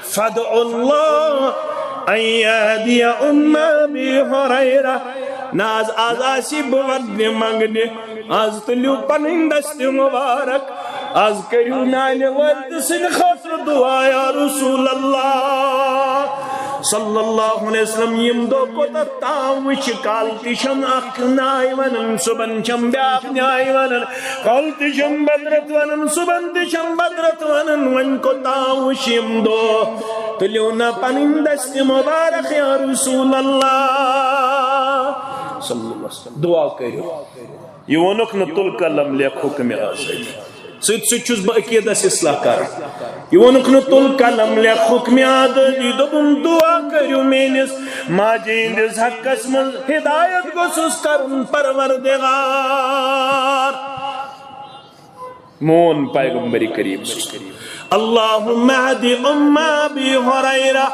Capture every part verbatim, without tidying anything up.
فادعوا الله أن يهدي أم أبي هريرة۔ نہ از، از آسی بہٕ ودنہِ منگنہِ، از تُلِو پنٕنۍ دستہِ مبارک، از کٔرِو میانہِ والدٕ سٕنٛدِ خٲطرٕ دعا یا رسول اللہ صلی اللہ علیہ وسلم۔ یِم دۄہ کوتاہ تام وٕچھِ، کالہٕ تہِ چھم اکھ ناے ونان، صبحن چھم بیاکھ ناے ونان، کالہٕ تہِ چھم بدرت ونان، صبحن تہِ چھم بدرت ونان۔ وۄنۍ کوتاہ وٕچھِ یِم دۄہ، تُلِو نہ پنٕنۍ دستہِ مبارک یا رسول اللہ صلی اللہ علیہ وسلم۔ دعا کٔرِو۔ یہِ ووٚنُکھ نہٕ تُل قلم لیکھ حُکمِ آزٲدی۔ سۭتۍ سۭتۍ چھُس بہٕ عقیٖدس اصلاح کران۔ یہِ ووٚنُکھ نہٕ تُل قلم لیکھ حُکمِ آزٲدی، دوٚپُن دعا کٔرِو میٲنِس ماجہِ ہٕنٛدِس حقس منٛز، ہدایت گوٚژھُس کرُن پروردگار۔ مون پیغمبر کریم صلی اللہ علیہ وسلم۔ اللہم اہد ام ابی ہریرہ۔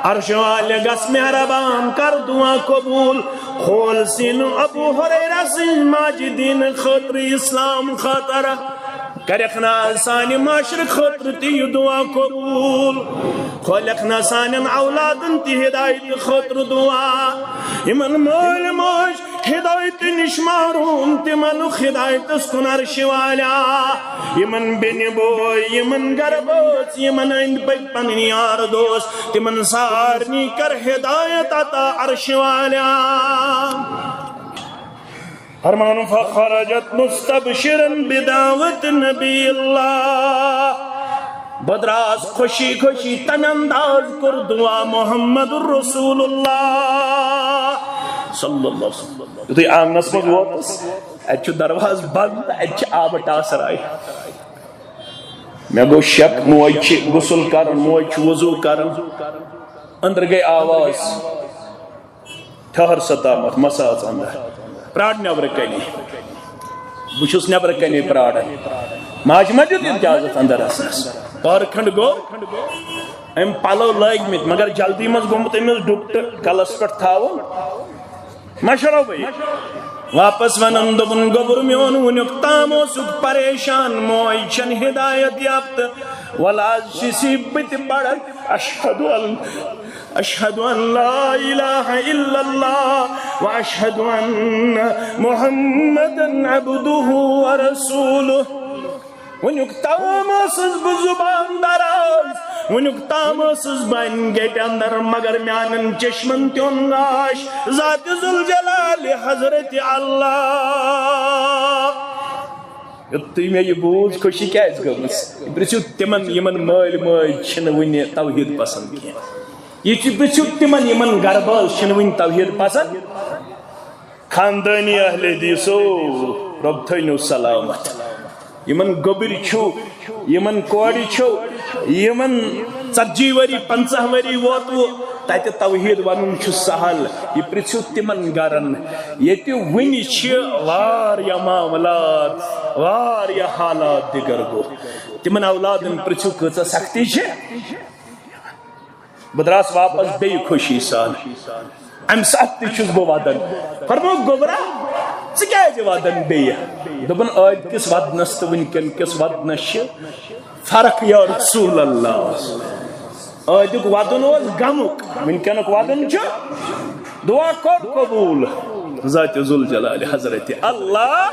عرش والے گژھ مہربان کر دعا قبول۔ کھول سینہٕ ابو ہریرہ سٕنٛز ماجہِ دین خٲطرٕ، اسلام خٲطرٕ۔ کرکھ نا سانہِ معاشرٕ خٲطرٕ تہِ یہِ دعا قبول۔ کھولکھ نا سانٮ۪ن اولادن تہِ ہدایت خٲطرٕ دعا۔ یِمن مٲلۍ ماجہِ ہدایتہِ نِش محروم، تِمن ہدایتس کُن عرشہِ والیا۔ یِمن بیٚنہِ بوے، یِمن گرٕ بٲژ، یِمن أنٛدۍ پٔکۍ پنٕنۍ یار دوس، تِمن سارنٕے کر ہدایت عطا عرشہِ والیا۔ فرمان، فخرجت مستبشرا بدعوت نبی اللہ۔ بہٕ دراس خوشی خوشی، تمہِ انداز کوٚر دعا محمد رسول اللہ صلی اللہ علیہ وسلم۔ یُتھُے آنگنس منٛز ووتُس، اتہِ چھُ دروازٕ بند، اتہِ چھِ آبہٕ ٹاسراے۔ مےٚ گوٚو شک، موج چھِ غسل کران، موج چھِ وضو کران۔ أنٛدرٕ گٔے آواز، ٹھہر سا تامتھ، مہ سا اژ اندر، پرار نٮ۪برٕ کنی۔ بہٕ چھُس نٮ۪برٕ کنی پراران۔ ماجہِ ما دیُت اجازت اندر اژنس؟ پہر کھنڈ گوٚو، أمۍ پلو لٲگۍ مٕتۍ، مگر جلدی منٛز گوٚمُت أمِس ڈُپٹہٕ کلس پٮ۪ٹھ تھاوُن۔ مشرو بھائی۔ واپس ونان دوٚپُن، گوٚبُر میون، وُنیُک تام اوسُکھ پریشان، موج چھن ہدایت یافتہٕ، وَلہٕ آز چھُسی بہٕ تہِ پران۔ اشہد ان، اشہد ان لا الہ الا اللہ و اشہد ان محمدا عبدہ و رسولہ۔ وُنیُک تام ٲسٕس بہٕ زُبان دراز، وُنیُک تام ٲسٕس بہٕ انہِ گٹہِ اندر، مگر میانٮ۪ن چشمن تہِ اوٚن گاش ذات ذوالجلال حضرت اللہ۔ یُتھُے مےٚ یہِ بوٗز، خوشی کیازِ گٔمٕژ؟ پرٛژھِو تِمن، یِمن مٲلۍ مٲج چھِنہٕ وُنہِ توحید پسند کینٛہہ۔ یہِ تہِ پرٛژھِو تِمن، یِمن گرٕ بٲژ چھِنہٕ وُنہِ توحید پسند۔ خاندٲنی اہل حدیثو، رۄب تھٲینو سلامت۔ یِمن گوٚبرۍ چھِو، یِمن کورِ چھِو، یِمن ژتجی ؤری، پنژاہ ؤری ووتوٕ، تتہِ توحید ونُن چھُ سہل۔ یہِ پرژھِو تِمن گرن، ییٚتہِ وُنہِ چھِ واریاہ معاملات، واریاہ حالات دِگر گوٚو۔ تِمن اولادن پرژھِو، کۭژاہ سختی چھِ۔ بہٕ دراس واپس بیٚیہِ خوشی سان۔ امہِ ساتہٕ تہِ چھُس بہٕ ودان۔ فرموو، گوٚبرا، ژٕ کیازِ ودان بیٚیہِ؟ دوٚپُن، عٲدۍ کِس ودنس تہٕ وٕنکیٚن کِس ودنس چھِ فرق یا رسول اللہ۔ عٲدیُک ودُن اوس غمُک، وٕنکیٚنُک ودُن چھُ دعا کوٚر قبول ذات ذوالجلال حضرت اللہ۔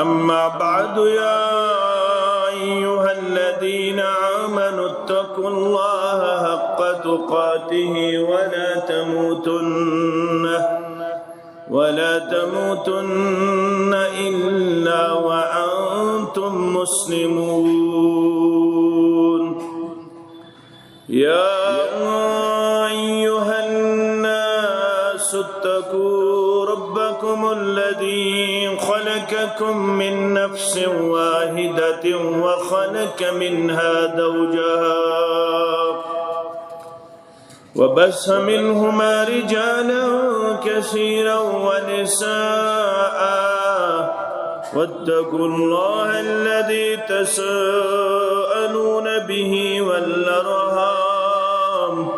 أما بعد، يا أيها الذين آمنوا اتقوا الله حق تقاته ولا تموتن، ولا تموتن إلا وأنتم مسلمون. يا أيها الناس اتقوا ربكم الذي خلقكم من نفس واحدة وخلق منها زوجها وبث منهما رجالا كثيرا ونساء، واتقوا الله الذي تساءلون به والأرحام،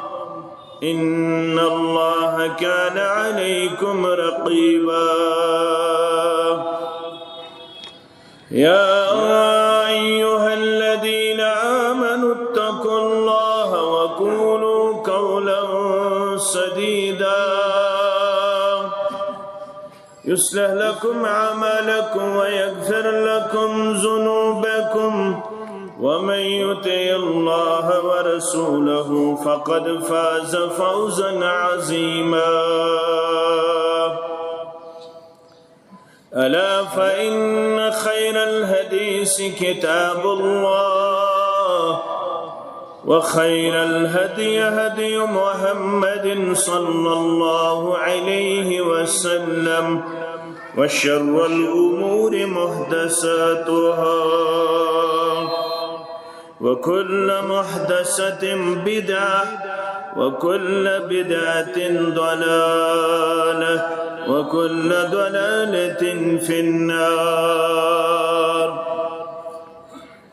إن الله كان عليكم رقيبا. يا أيها الذين آمنوا اتقوا الله وقولوا قولا سديدا يصلح لكم أعمالكم ويغفر لكم ذنوبكم ومن يطع الله ورسوله فقد فاز فوزا عظيما. ألا فإن خير الحديث كتاب الله وخير الهدي هدي محمد صلى الله عليه وسلم وشر الأمور محدثاتها وكل محدثة بدعة وكل بدعة ضلالة وكل ضلالة في النار.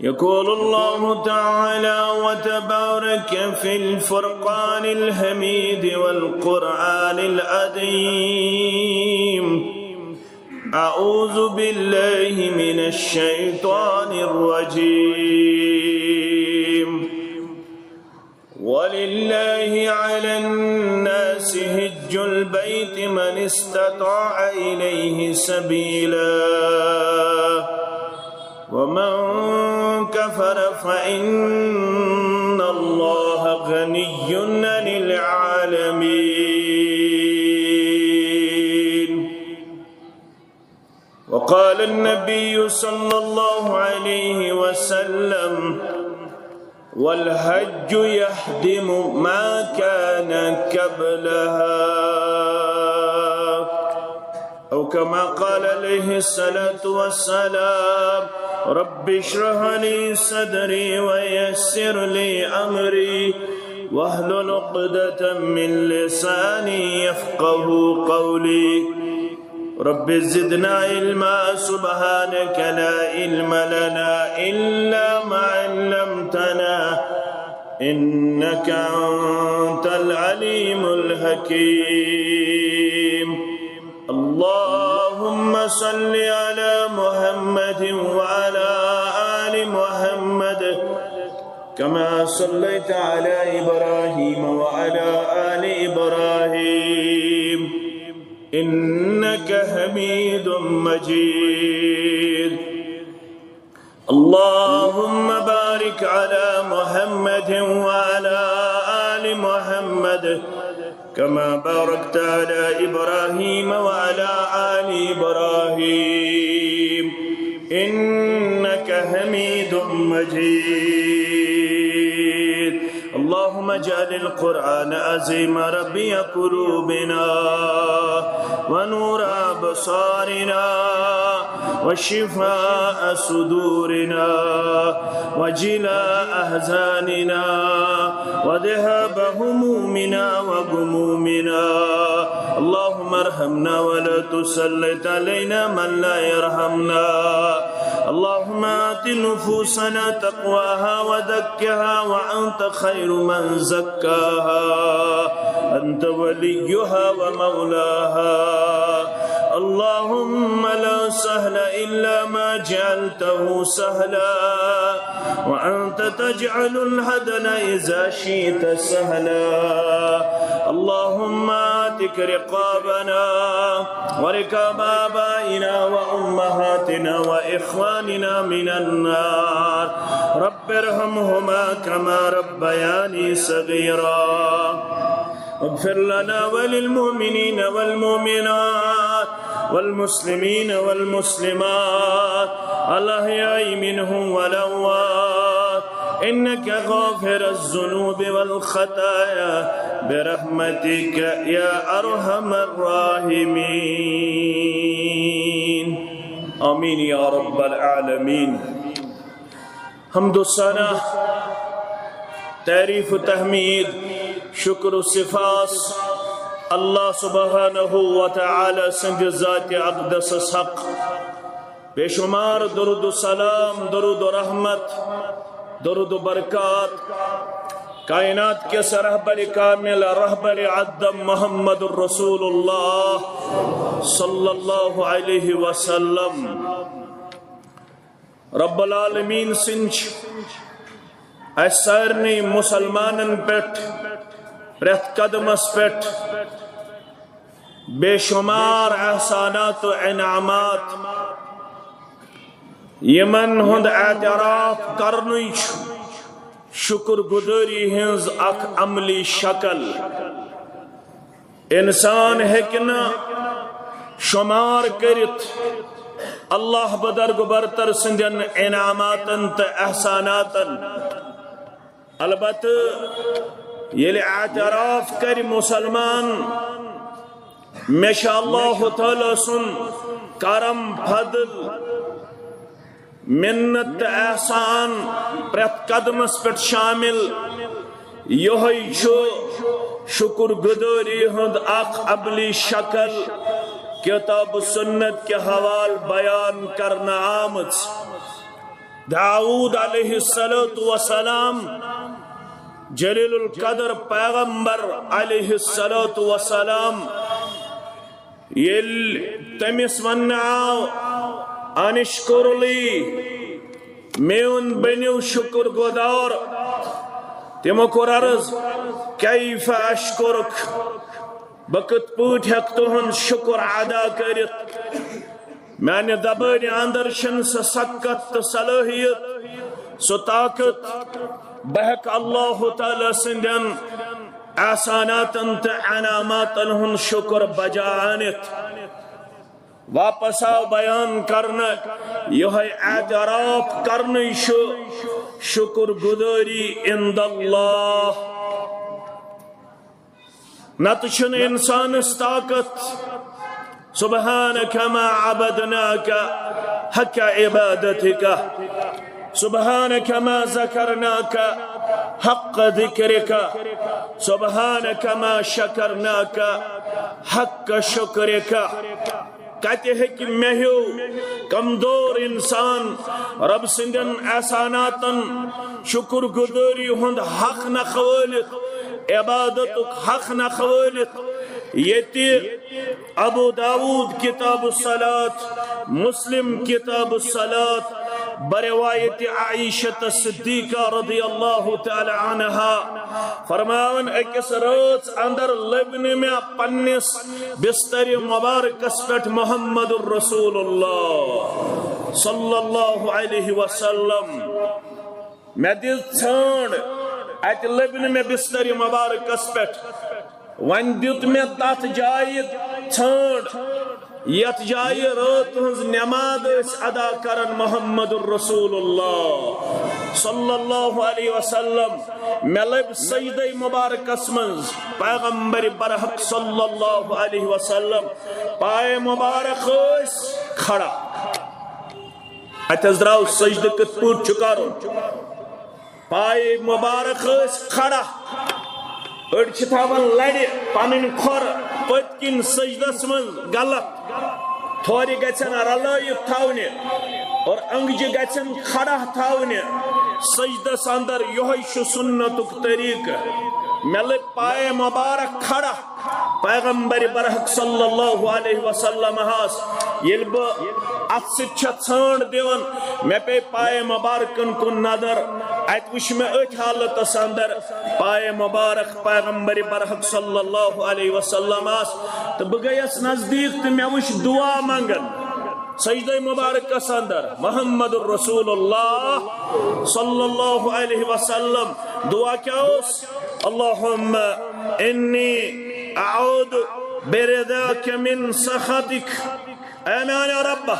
يقول الله تعالى وتبارك في الفرقان الحميد والقرآن العظيم: أعوذ بالله من الشيطان الرجيم. ولله على الناس حج البيت من استطاع إليه سبيلا ومن كفر فإن الله غني عن العالمين. وقال النبي صلى الله عليه وسلم: والحج يهدم ما كان قبلها. أو كما قال عليه الصلاة والسلام: رب اشرح لي صدري ويسر لي أمري واحلل عقدة من لساني يفقه قولي. رب زدنا علما، سبحانك لا علم لنا إلا ما علمتنا إنك أنت العليم الحكيم. اللهم صل على محمد وعلى آل محمد كما صليت على إبراهيم وعلى آل إبراهيم إنك حميد مجيد. اللهم بارك على محمد وعلى آل محمد كما باركت على إبراهيم وعلى آل إبراهيم إنك حميد مجيد. اللهم اجعل القرآن العظيم ربيع قلوبنا ونور أبصارنا وشفاء صدورنا وجلاء أحزاننا وذهاب همومنا وغمومنا. اللهم ارحمنا ولا تسلط علينا من لا يرحمنا. اللهم آت نفوسنا تقواها وزكها وأنت خير من زكاها، أنت وليها ومولاها. اللهم لا سهل إلا ما جعلته سهلا، وأنت تجعل الحزن إذا شئت سهلا. اللهم اعتق رقابنا ورقاب آبائنا وأمهاتنا وإخواننا من النار. رب ارحمهما كما ربياني صغيرا. اغفر لنا وللمؤمنين والمؤمنات والمسلمين والمسلمات الأحياء منهم والأموات إنك غافر الذنوب والخطايا برحمتك يا أرحم الراحمين. آمين يا رب العالمين. حمد و ثنا، تعریف و تحمید، شکر و سپاس اللہ سبحانہ و تعالی سٕنٛدِ ذاتِ اقدسس حق۔ بے شمار درود و سلام، درود و رحمت، درود و برکات کائنات کِس رہبرِ کامل، رہبرِ اعظم محمد رسول اللہ صلی اللہ علیہ وسلم۔ رب العالمین سٕنٛدِ اسہِ سارنٕے مسلمانن پٮ۪ٹھ، پرٛٮ۪تھ قدمس پٮ۪ٹھ بے شمار احسانات و انعامات، یِمن ہُنٛد اعتراف کرنُے چھُ شُکر گُزٲری ہٕنٛز اکھ عملی شکل۔ انسان ہیٚکہِ نہٕ شمار کٔرِتھ اللہ بدرگ برتر سٕنٛدٮ۪ن انعاماتن تہٕ احساناتن۔ البتہٕ ییٚلہِ اعتراف کرِ مسلمان، مےٚ چھُ اللہ تعالیٰ سُنٛد کرم، فضل، منت تہٕ احسان پرٛٮ۪تھ قدمس پٮ۪ٹھ شامل۔ یِہوٚے چھُ شُکر گُزٲری ہُنٛد اکھ عملی شکل، کتاب و سنت کہِ حوالہٕ بیان کرنہٕ آمٕژ۔ داؤد علیہ الصلوۃ والسلام، جلیل القدر پیغمبر علیہ الصلوۃ والسلام، ییٚلہِ تٔمِس وننہٕ آو، "انشکر لی"، میون بٔنِو شُکر گُزار، تِمو کوٚر عرض، "کیف اشکرک"، بہٕ کِتھ پٲٹھۍ ہٮ۪کہٕ تُہُنٛد شُکر ادا کٔرِتھ؟ میانہِ زبٲنہِ اندر چھُنہٕ سۄ سکت تہٕ صلٲحیت، سۄ طاقت۔ بہٕ ہٮ۪کہٕ اللہ تعالیٰ سٕنٛدٮ۪ن احساناتن تہٕ انعاماتن ہُنٛد شُکر بجا أنِتھ۔ واپس آو بیان کرنہٕ، یِہوٚے اعتراف کرنُے چھُ شُکر گُزٲری عند اللہ۔ نتہٕ چھُنہٕ انسانس طاقت۔ سبحانك ما عبدناك حق عبادتك، سبحانك ما ذكرناك حق ذكرك، سبحانك ما شكرناك حق شكرك۔ کتہِ ہیٚکہِ مےٚ ہیوٗ کمزور انسان رب سٕنٛدٮ۪ن احساناتن شُکر گُزٲری ہُنٛد حق نکھٕ وٲلِتھ، عبادتُک حق نکھٕ وٲلِتھ، ییٚتہِ ابو داؤد کتاب الصلاۃ، مسلم کتاب الصلاۃ، بروایت عائشہ صدیقہ رضی اللہ تعالی عنہا فرماوان، أکِس رٲژ اندر لٔبۍ نہٕ مےٚ پننِس بستر مبارکس پٮ۪ٹھ محمد رسول اللہ صلی اللہ علیہ وسلم۔ مےٚ دِژ ژھانٛڈ، اتہِ لٔبۍ نہٕ مےٚ بستر مبارکس پٮ۪ٹھ۔ وۄنۍ دیُت مےٚ تتھ جایہِ ژھانٛڈ، یتھ جایہِ رٲژ ہٕنٛز نماز ٲسۍ ادا کران محمد رسول اللہ صلی اللہ علیہ وسلم۔ مےٚ لٔبۍ سجدے مبارکس منٛز پیغمبر برحق صلی اللہ علیہ وسلم۔ پائے مبارک ٲسۍ کھڑا۔ اتہِ حظ درٛاو سجدٕ کِتھ پٲٹھۍ چھُ کرُن۔ پائے مبارک ٲسۍ کھڑا۔ أڑۍ چھِ تھاوان لرِ پنٕنۍ کھۄر پٔتۍ کِنۍ سجدس منٛز غلط۔ تھورِ گژھن رلٲیِتھ تھاونہِ اور انگجہِ گژھن کھڑا تھاونہِ۔ سجدس اندر یِہوٚے چھُ سنتُک طریقہٕ۔ مےٚ لٔبۍ پائے مبارک کھڑا۔ پیغمبر برحق صلی اللہ علیہ وسلم ہس ییٚلہِ بہٕ اتھ سۭتۍ چھَس ژھانٛڈ دِوان، مےٚ پیٚیہِ پائے مبارکن کُن نظر۔ اتہِ وٕچھ مےٚ أتھۍ حالتس اندر پائے مبارک پیغمبر برحق صلی اللہ علیہ وسلم ہس، تہٕ بہٕ گٔیَس نزدیٖک تہٕ مےٚ وٕچھ دعا منگان۔ سجدہ مبارکس اندر محمد رسول اللہ صلی اللہ علیہ وسلم دعا کیا اوس؟ اللہم انی اعوذ برضاک من سخطک۔ اے میانہ رب،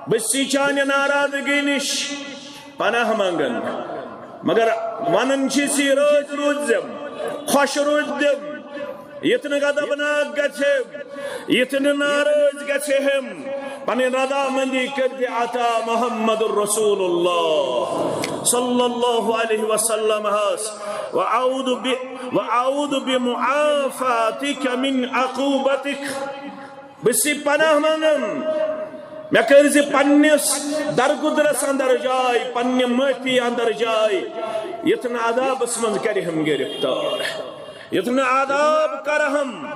بہٕ چھُس چانہِ ناراضگی نِش پناہ منگان۔ مگر ونان چھِ سی، رٲضۍ روٗززم، خۄش روٗززم، یِتھ نہٕ غضبناک گژھِ، یِتھ نہٕ ناراض گژھِ ہم، پنٕنۍ رضامندی کٔرۍ زِ عطا محمد رسول اللہ صلی اللہ علیہ وسلم ہس۔ وأعوذ ب-، وأعوذ بمعافاتك من عقوبتك۔ بہٕ چھُس پناہ منگان، مےٚ کٔرۍ زِ پننِس درگُزرس اندر جاے، پننہِ معٲفی اندر جاے، یِتھ نہٕ عذابس منٛز کرِ ہم گرفتار، یِتھ نہٕ عذاب کرٕ ہم۔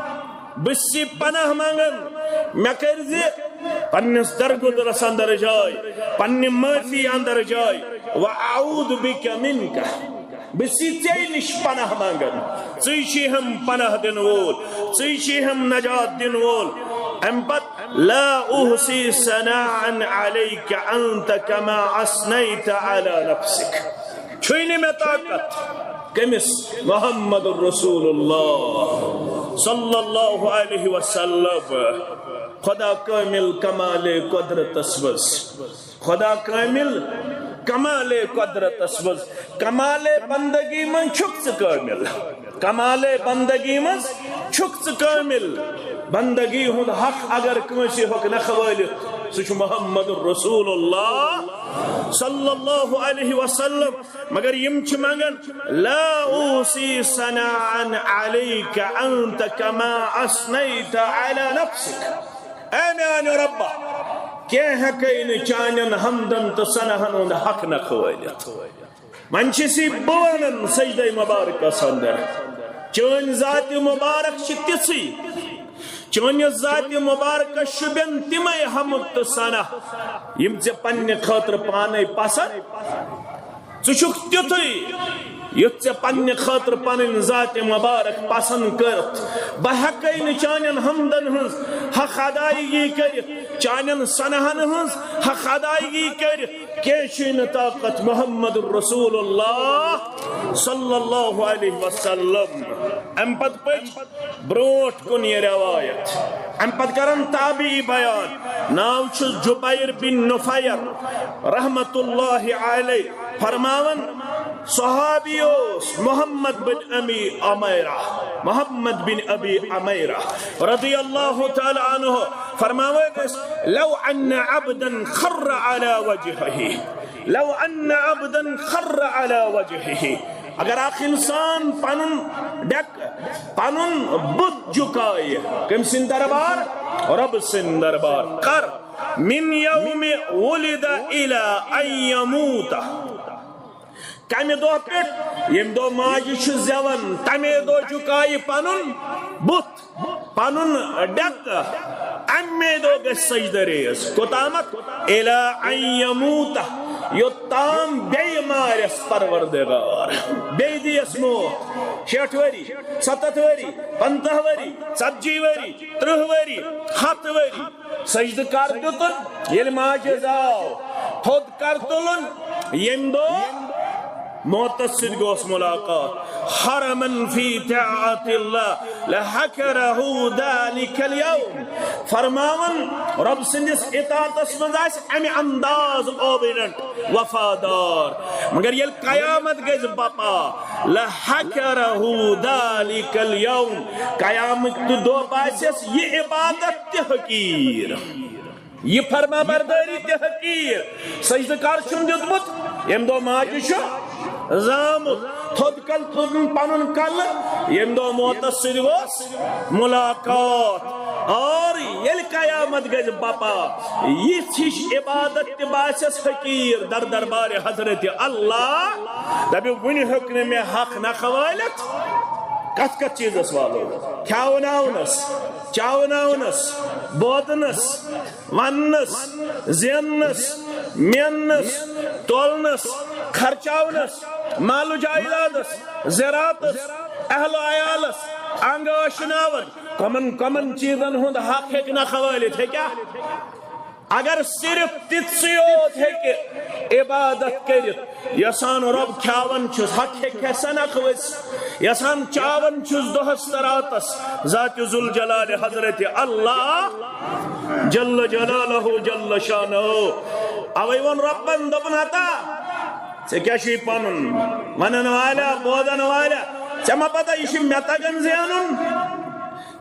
بہٕ چھُس پناہ منگان، مےٚ کٔرۍ زِ پننِس درگُزرس اندر جاے، پننہِ معافی اندر جاے۔ وَأَعُوذُ بِكَ مِنْكَ۔ بہٕ چھُسے ژےٚ نِش پناہ منگان۔ ژٕے چھُے ہم پناہ دِنہٕ وول، ژٕے چھُے ہم نجات دِنہٕ وول۔ امہِ پتہٕ، لا احصی ثناء علیک انت کما اثنیت علی نفسک۔ چھُے نہٕ مےٚ طاقت۔ کٔمِس؟ محمد رسول اللہ صلی اللہ علیہ وسلم۔ خدا کامل کمال قدرتس منٛز۔ خدا کامل کمال قدرتس منٛز۔ کمال بندگی منٛز چھُکھ ژٕ کامل۔ کمال بندگی منٛز چھُکھ ژٕ کامل۔ بندگی ہُنٛد حق اگر کٲنٛسہِ ہیوٚک نکھٕ وٲلِتھ، سُہ چھُ محمد رسول اللہ صلی اللہ علیہ وسلم۔ مگر یِم چھِ منگان، لا اوصی ثناء علیک انت کما اثنیت علی نفسک۔ اے میانہِ رۄبہ، کینٛہہ ہیٚکے نہٕ چانٮ۪ن حمدن تہٕ ثناہن ہُنٛد حق نکھٕ وٲلِتھ۔ وۄنۍ چھُسے بہٕ ونان سجدے مبارکس اندر، چٲنۍ ذات مبارک چھِ تِژھٕے، چٲنِس ذات مبارکس شوٗبن تِمے حمد تہٕ ثنا، یِم ژےٚ پننہِ خٲطرٕ پانے پسند۔ ژٕ چھُکھ تیُتھُے، یُتھ ژےٚ پننہِ خٲطرٕ پنٕنۍ ذات مبارک پسند کٔرٕتھ۔ بہٕ ہیٚکے نہٕ چانٮ۪ن حمدن ہٕنٛز حق ادایگی کٔرِتھ، چانٮ۪ن ثناہن ہٕنٛز حق ادایگی کٔرِتھ۔ کینٛہہ چھُے نہٕ طاقت محمد رسول اللہ صلی اللہ علیہ وسلم۔ امہِ پتہٕ پٔچ برونٛٹھ کُن یہِ روایت۔ امہِ پتہٕ کرن تابعی بیان، ناو چھُس جبیر بن نفیر رحمت اللہ علیہ۔ فرماوان، صحابی اوس محمد بن ابی عمیرہ، محمد بن ابی عمیرہ رضی اللہ تعالی عنہ۔ فرماوان ٲسۍ، لو ان عبدا خر علی وجهه، لو ان عبدا خر علی وجهه۔ اگر اکھ انسان پنُن ڈیک، پنُن بُتھ جُکایہِ، کٔمۍ سٕنٛدِ دربار؟ رۄب سٕنٛدِ دربار۔ کر؟ من یوم ولد الی ان یموت۔ کمہِ دۄہ پٮ۪ٹھ؟ ییٚمہِ دۄہ ماجہِ چھُ زٮ۪وان، تمے دۄہ جُکایہِ پنُن بُتھ، پنُن ڈیک، امے دۄہ گژھِ سجدٕ ریز۔ کوتامتھ؟ الی ان یموت، یوٚتام بیٚیہِ مارٮ۪س پروردگار، بیٚیہِ دِیَس موت۔ شیٹھ ؤری، ستتھ ؤری، پنٛژاہ ؤری، ژتجی ؤری، ترٕٛہ ؤری، ہتھ ؤری۔ سجدٕ کر دیُتُن؟ ییٚلہِ ماجہِ زاو۔ تھوٚد کر تُلُن؟ ییٚمہِ دۄہ موتس سۭتۍ گوس ملاقات۔ حرما فی طاعت اللہ لحقرہ ذلک الیوم۔ فرماوان رۄب سٕنٛدِس اطاعتس منٛز آسہِ امہِ انداز اوبیڈنٹ، وفادار۔ مگر ییٚلہِ قیامت گژھِ بپا، لحقرہ ذلک الیوم، قیامت دۄہ باسٮ۪س یہِ عبادت تہِ حقیٖر، یہِ فرما بردٲری تہِ حقیٖر۔ سجدٕ کر چھُم دیُتمُت؟ ییٚمہِ دۄہ ماجہِ چھُ زامُت۔ تھوٚد کل تُلُن پنُن کلہٕ، ییٚمہِ دۄہ موتس سۭتۍ گوس ملاقات۔ اور ییٚلہِ قیامت گژھِ بپا، یِژھ ہِش عبادت تہِ باسٮ۪س حقیٖر در دربارِ حضرت اللہ۔ دپہِ، وُنہِ ہیوٚک نہٕ مےٚ حق نکھٕ وٲلِتھ۔ کتھ کتھ چیٖزس والو؟ کھیاوناونس، چاوناونس، بوزنس، وننس، زیننس، میننس، تولنس، خرچاونس، مال و جائیدادس، زراعتس، اہل و عیالس، انگ ٲشناون، کمن کمن چیزن ہُنٛد حق ہیٚکہِ نکھٕ وٲلِتھ؟ ہیٚکیٛاہ؟ اگر صرف تِژھٕے یوت ہیٚکہِ عبادت کٔرِتھ، یژھان رۄب کھیاوان چھُس، حق ہیٚکہِ سا نکھٕ ؤسِتھ؟ یژھان چاوان چھُس دۄہس تہٕ راتس، ذات ذوالجلال حضرت اللہ جل جلالہ جل شانہ۔ اوے ووٚن رۄبن، دوٚپُن، ہتا، ژےٚ کیٛاہ چھُے پنُن؟ ونن والا، بوزن والا، ژےٚ ما پتہ یہِ چھُ مےٚ تگان زینُن؟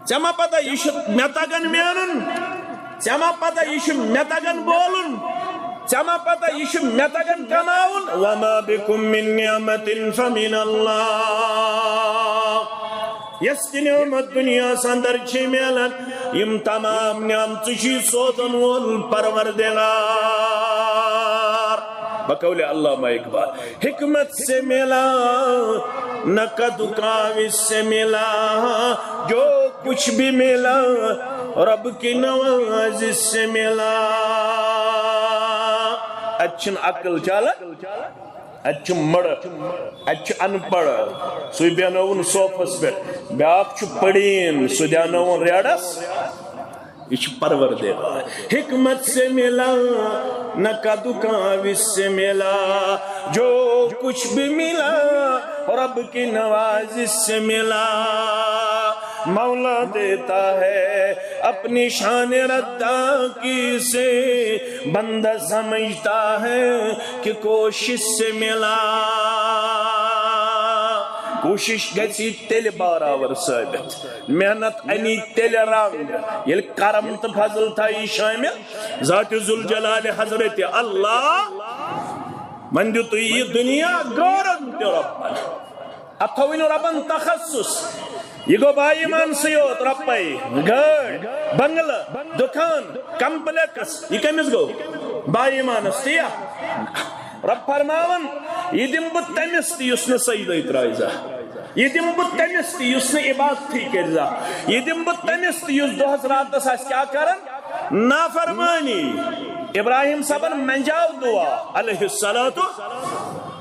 ژےٚ ما پتہ یہِ چھُ مےٚ تگان مینُن؟ ژےٚ ما پتہ یہِ چھُ مےٚ تگان بولُن؟ ژےٚ ما پتہ یہِ چھُ مےٚ تگان کماوُن؟ وما بکم من نعمت فمن اللہ۔ یۄس تہِ نعمت دُنیاہس اندر چھِ میلان، یِم تمام نعمژٕ چھِ سوزن وول پروردگار۔ بقول علامہ اقبال، حکمت سے ملا، نقد کاوش سے ملا، جو کچھ بھی ملا، رب کی نوازش سے ملا۔ اتہِ چھُنہٕ عقل چلان، اتہِ چھُ مٔڑٕ، اتہِ چھُ ان پڑھ۔ سُے بیٚہنٲوُن صوفس پٮ۪ٹھ، بیٛاکھ چھُ پڑیٖن، سُہ دیٛاونٲوُن ریڈس۔ یہ چھُ پروردگار۔ حکمت سے ملا، نہ کدو کاوش سے ملا، جو کچھ بھی ملا، رب کی نوازش سے ملا۔ مولا دیتا ہے اپنی شان ردا کی سے، بندہ سمجھتا ہے کہ کوشش سے ملا۔ کوشش گژھِ تیٚلہِ برابر ثٲبت، محنت اَنی تیٚلہِ رنگ، ییٚلہِ کرم تہٕ فضل تھایی شٲمِل۔ ذات ذوالجلال حضرت اللہ، وۄنۍ دیُت یہِ دُنیا غٲرن تہِ رۄبن۔ اتھ تھووٕے نہٕ رۄبن تخصص۔ یہِ گوٚو با ایمانسٕے یوت، رۄپے، گٲڑۍ، بنگلہٕ، دُکان، کمپلیکس، یہِ کٔمِس گوٚو؟ با ایمانس تہِ یا؟ رۄب فرماوان، یہِ دِمہٕ بہٕ تٔمِس تہِ یُس نہٕ سجدے ترٛاوِ زانٛہہ۔ یہِ دِمہٕ بہٕ تٔمِس تہِ یُس نہٕ عبادتھٕے کرِ زانٛہہ۔ یہِ دِمہٕ بہٕ تٔمِس تہِ یُس دۄہس راتس آسہِ کیٛاہ کران؟ نافرمانی۔ ابراہیم صٲبن منجاو دعا علیہ الصلوۃ۔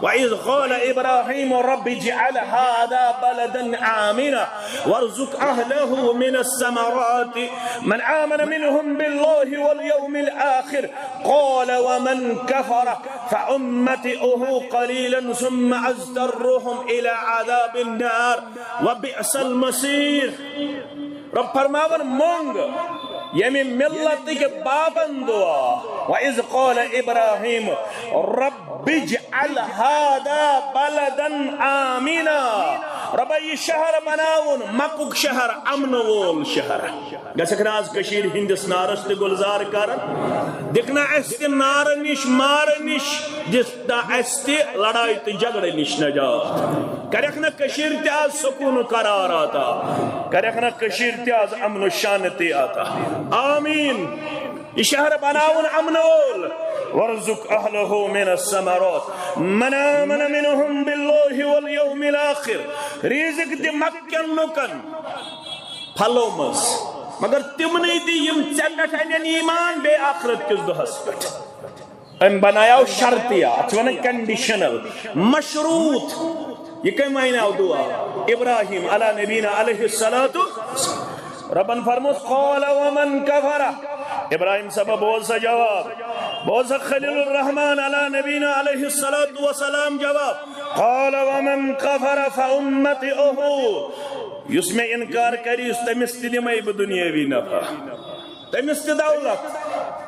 وَإِذْ قَالَ إِبْرَاهِيمُ رَبِّ اجْعَلْ هَذَا بَلَدًا آمِنًا وَارْزُقْ أَهْلَهُ مِنَ الثَّمَرَاتِ مَنْ آمَنَ مِنْهُمْ بِاللَّهِ وَالْيَوْمِ الْآخِرِ قَالَ وَمَنْ كَفَرَ فَأُمَتِّعُهُ قَلِيلًا ثُمَّ أَضْطَرُّهُ إِلَىٰ عَذَابِ النَّارِ وَبِئْسَ الْمَصِيرُ۔ رۄب فرماوان، مۄنگ ییٚمہِ ملتٕکۍ بابن دعا، وَإِذْ قَالَ إِبْرَاهِيمُ رَبِّ اجْعَلْ هَذَا بَلَدًا آمِنًا۔ رۄبا، یہِ شہر بناوُن مکُک شہر، امن وول شہر۔ گژھکھ نہ آز کٔشیٖرِ ہٕنٛدِس نارس تہِ گُلزار کرن؟ دِکھ نہ اَسہِ تہِ نارٕ نِش، مارٕ نِش، دِکھ نہ اَسہِ تہِ لڑایہِ تہٕ جھگڑٕ نِش نجات۔ کرکھ نہ کٔشیٖرِ تہِ آز سکوٗن و قرار عطا۔ کرکھ نہ کٔشیٖرِ تہِ آز امن و شانتی عطا۔ آمیٖن۔ یہِ شہر بناوُن امن وول۔ وَارْزُقْ أَهْلَهُ مِنَ الثَّمَرَاتِ مَنْ آمَنَ مِنْهُمْ بِاللَّهِ وَالْيَوْمِ الْآخِرِ۔ رِزق دِ مکہٕ کٮ۪ن لُکن پھلو منٛز، مگر تِمنٕے دِ یِم ژےٚ پٮ۪ٹھ انن ایمان بیٚیہِ آخرت کِس دۄہس پٮ۪ٹھ۔ أمۍ بنایو شرطیہ، اتھ چھِ ونان conditional، مشروط۔ یہِ کٔمۍ مانیو دعا؟ ابراہیم علی نبینا علیہ الصلوۃ۔ ربن فرموس، قال ومن کفر۔ ابراہیم صٲب، بوز سا جواب، بوز سا خلیل الرحمان علی نبینا علیہ الصلوۃ والسلام جواب۔ قال ومن کفر فامتعه۔ یُس مےٚ انکار کری، تٔمِس تہِ دِمے بہٕ دُنیٲوی نفع۔ تٔمِس تہِ دولت،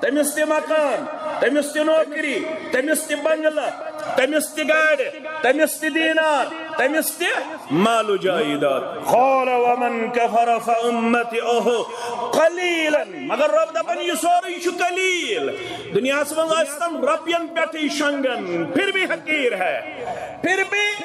تٔمِس تہِ مکان، تٔمِس تہِ نوکری، تٔمِس تہِ بنگلہٕ، تٔمِس تہِ گاڑِ، تٔمِس تہِ دینار، تٔمِس تہِ مال و جائیداد۔ قال ومن کفر فامتعه قلیلا۔ مگر رب دپان، یہِ سورُے چھُ قلیل۔ دُنیاہس منٛز ٲسۍ تم رۄپین پٮ۪ٹھٕے شۄنگان، پھر بھی حقیر ہے، پھر بھی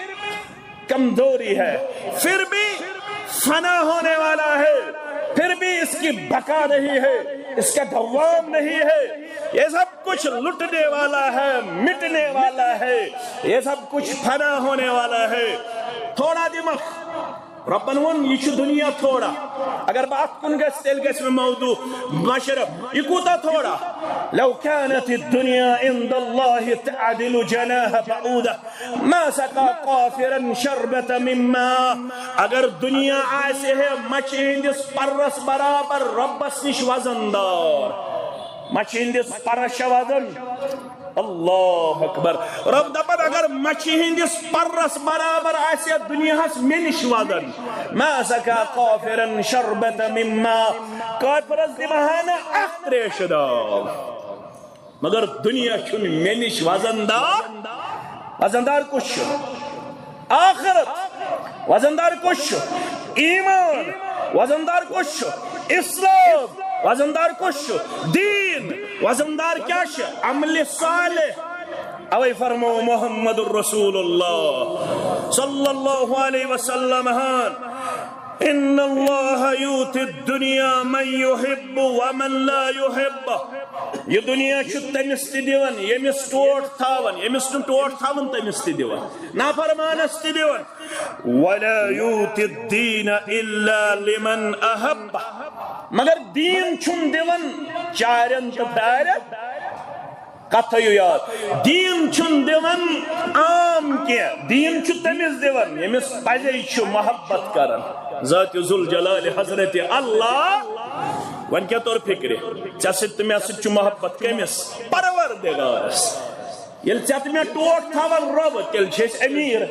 کمزوری ہے، پھر بھی فنا ہونے والا ہے، پھر بھی اس کی بقا نہیں ہے، اس کا دوام نہیں ہے۔ یہ سب کچھ لٹنے والا ہے، مٹنے والا ہے، یہ سب کچھ فنا ہونے والا ہے۔ تھوڑا دماغ، ربن ووٚن، یہِ چھُ دُنیا تھوڑا۔ اگر بہٕ اتھ کُن گژھٕ، تیٚلہِ گژھِ مےٚ موضوع مشرف۔ یہِ کوٗتاہ تھوڑا؟ لو كانت الدنيا عند الله تعدل جناح بعوضة ما سقى كافرا شربة من ماء۔ اگر دُنیا آسہِ ہے مچھِ ہٕنٛدِس پرس برابر رۄبس نِش وزن دار، مچھِ ہٕنٛدِس پرس چھا وزن؟ اللہ اکبر۔ رب دپان، اگر مچھِ ہٕنٛدِس پرس برابر آسہِ ہے دُنیاہس مےٚ نِش وزن، ما سقى كافرا شربة من ماء، کافرس دِمہٕ ہا نہٕ اکھ تریشہِ داب۔ مگر دُنیا چھُنہٕ مےٚ نِش وزن دار۔ وزن دار کُس چھُ؟ آخرت۔ وزن دار کُس چھُ؟ ایمان۔ وزن دار کُس چھُ؟ اسلام۔ وزن دار کُس چھُ؟ دین۔ وزن دار کیٛاہ چھُ؟ عمل صالح۔ اوے فرمو محمد رسول اللہ صلی اللہ علیہ وسلم ہن، ان اللہ یؤتی الدنیا من یحب ومن لا یحب۔ یہِ دُنیا چھُ تٔمِس تہِ دِوان ییٚمِس ٹوٹھ تھاوان، ییٚمِس نہٕ ٹوٹھ تھاوان تٔمِس تہِ دِوان، نافرمانس تہِ دِوان۔ ولا یؤتی الدین الا لمن احب۔ مگر دیٖن چھُنہٕ دِوان چارٮ۪ن تہٕ پھیارٮ۪ن۔ کتھ تھٲیِو یاد، دیٖن چھُنہٕ دِوان عام کینٛہہ، دیٖن چھُ تٔمِس دِوان ییٚمِس پزے چھُ محبت کران ذات ذوالجلال حضرت اللہ۔ وۄنۍ کیٛاہ توٚر فکرِ؟ ژےٚ سۭتۍ تہٕ مےٚ سۭتۍ چھُ محبت کٔمِس؟ پروردگارس۔ ییٚلہِ ژےٚ تہٕ مےٚ ٹوٹھ تھاوان رۄبہٕ، تیٚلہِ چھِ أسۍ أمیٖر۔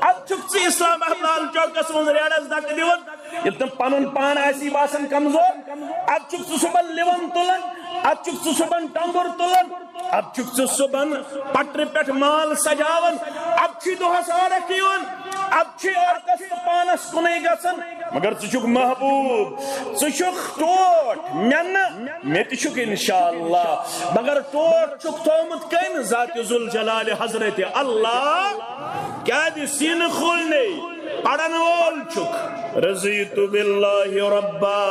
اَدٕ چھُکھ ژٕ اسلام آباد لال چوکس منٛز ریڈس دکہٕ دِوان، ییٚلہِ تِم پنُن پان آسی باسان کمزور، ادٕ چھُکھ ژٕ صُبحن لِوَن تُلان، ادٕ چھُکھ ژٕ صُبحن ٹۄنٛگُر تُلان، ادٕ چھُکھ ژٕ صُبحن پٹرِ پٮ۪ٹھ مال سجاوان، ادٕ چھُے دۄہس عٲرق یِوان، ادٕ چھُے عٲرقس تہٕ پانس کُنُے گژھان۔ مگر ژٕ چھُکھ محبوب، ژٕ چھُکھ ٹوٹھ، مےٚ نہٕ، مےٚ تہِ چھُکھ انشاءاللہ، مگر ٹوٹھ چھُکھ تھومُت کٔمۍ؟ ذات ذوالجلال حضرت اللہ۔ کیازِ سینہٕ کھولنے پرن وول چھُکھ۔ رضیت باللہ ربا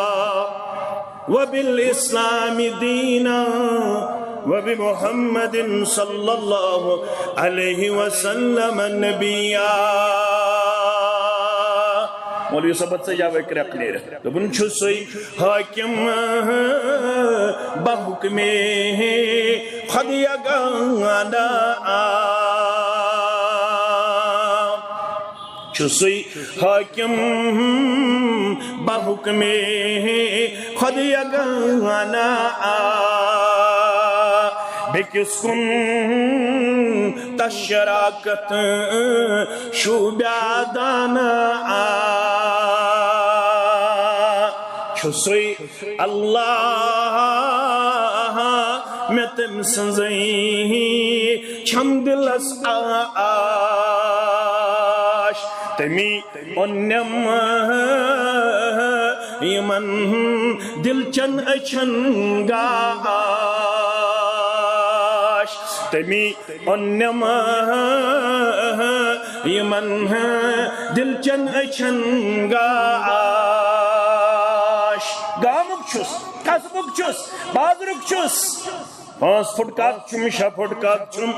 وبالاسلام دینا وبمحمد صلی اللہ علیہ وسلم نبیا۔ مولوی صٲب، ژٕ جاوے کرٛٮ۪کھ نیرِتھ۔ دوٚپُن چھُ سُے حٲکِم بحُکمِ خۄد یگانہ۔ چھُ سُے حٲکِم بحُکمِ خۄد یگانہ۔ بیٚکِس کُن تشراکت شوٗبیادانہ۔ چھُ سُے اللہ مےٚ تٔمۍ سٕنٛزٕے چھم دِلس آش۔ تٔمی اوٚنم یِمن دِلچن أچھن گاش۔ تٔمی اوٚنم یِمن دِلچن أچھن گاش۔ گامُک چھُس، قصبُک چھُس، بازرُک چھُس، پانٛژھ فُٹ قد چھُم، شےٚ فُٹ قد چھُم،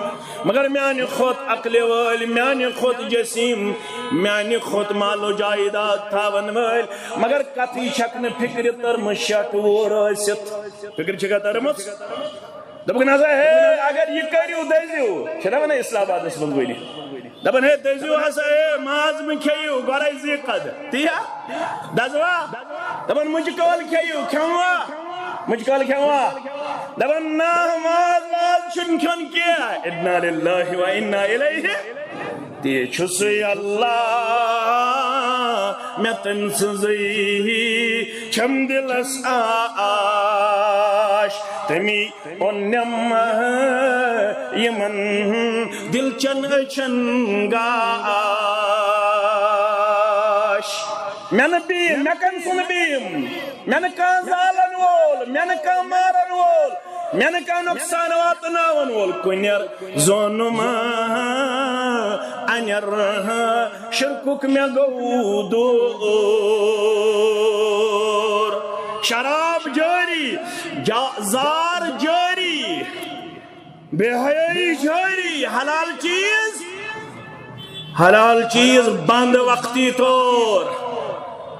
مگر میانہِ کھۄتہٕ عقلہِ وٲلۍ، میانہِ کھۄتہٕ جسیٖم، میانہِ کھۄتہٕ مال و جائیداد تھاون وٲلۍ، مگر کتھٕے چھکھ نہٕ فکرِ تٔرمٕژ شیٹھ وُہُر ٲسِتھ۔ فکرِ چھکھا تٔرمٕژ؟ دوٚپُکھ، نہ سا ہے، اگر یہِ کٔرِو، دٔزِو۔ چھِنہ ونان اسلام آبادس منٛز وٕنہِ؟ دپان، ہے، دٔزِو ہسا، ہے، ماز مہٕ کھیٚیِو، گۄڈے زی قد۔ تی ہا؟ دزوا؟ دپان، مُجہِ کٲلۍ کھیٚیِو، کھیوٚوا؟ مُجہِ کٲلۍ کھیوٚوا؟ دپان، نہ، ماز واز چھُنہٕ کھیوٚن کینٛہہ۔ انا للہ و انا الیہ۔ تی چھُ سُے اللہ، مےٚ تٔمۍ سٕنٛزٕے چھم دِلس آش۔ تٔمی اوٚنم یِمن دِلچن أچھن گاش۔ مےٚ نہٕ بیٖم، مےٚ کَمہِ سُنٛد بیٖم؟ مےٚ نہٕ کانٛہہ زالن وول، مےٚ نہٕ کانٛہہ مارن وول، مےٚ نہٕ کانٛہہ نۄقصان واتناون وول۔ کُنٮ۪ر زونُم انٮ۪ر، شرکُک مےٚ گوٚو دوٗر۔ شراب جٲری، جا-، زار جٲری، بے حیٲیی جٲری، حلال چیٖز، حلال چیٖز بنٛد وقتی طور۔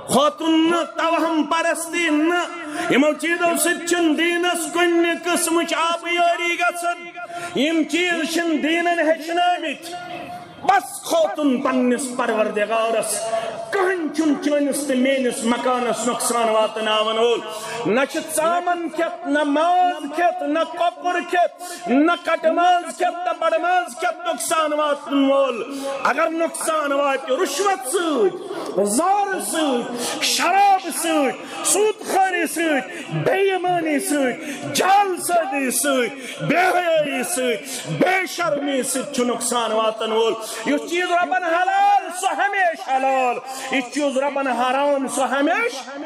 خوتُن نہٕ، توہم پرستی نہٕ، یِمو چیٖزو سۭتۍ چھُنہٕ دیٖنس کُنہِ قٕسمٕچ آبیٲری گژھان۔ یِم چیٖز چھِنہٕ دیٖنن ہیٚچھنٲومٕتۍ۔ بس کھوتُن پننِس پروردگارس۔ کٕہٕنۍ چھُنہٕ چٲنِس تہٕ میٲنِس مکانس نۄقصان واتناون وول۔ نہ چھِ ژامن کھٮ۪تھ، نہ ماز کھٮ۪تھ، نہ کۄکُر کھٮ۪تھ، نہ کٹہٕ ماز کھٮ۪تھ، نہ بڑٕ ماز کھٮ۪تھ نۄقصان واتن وول۔ اگر نۄقصان واتہِ رُشوت سۭتۍ، زارٕ سۭتۍ، شرابہٕ سۭتۍ، سوٗد خٲری سۭتۍ، بے ایمٲنی سۭتۍ، جعل سٲزی سۭتۍ، بے حیٲیی سۭتۍ، بے شرمی سۭتۍ چھُ نۄقصان واتن وول۔ یُس چیٖز رۄبن حلال، سُہ ہمیشہِ حلال۔ یُس چیٖز رۄبن حرام، سُہ ہمیشہِ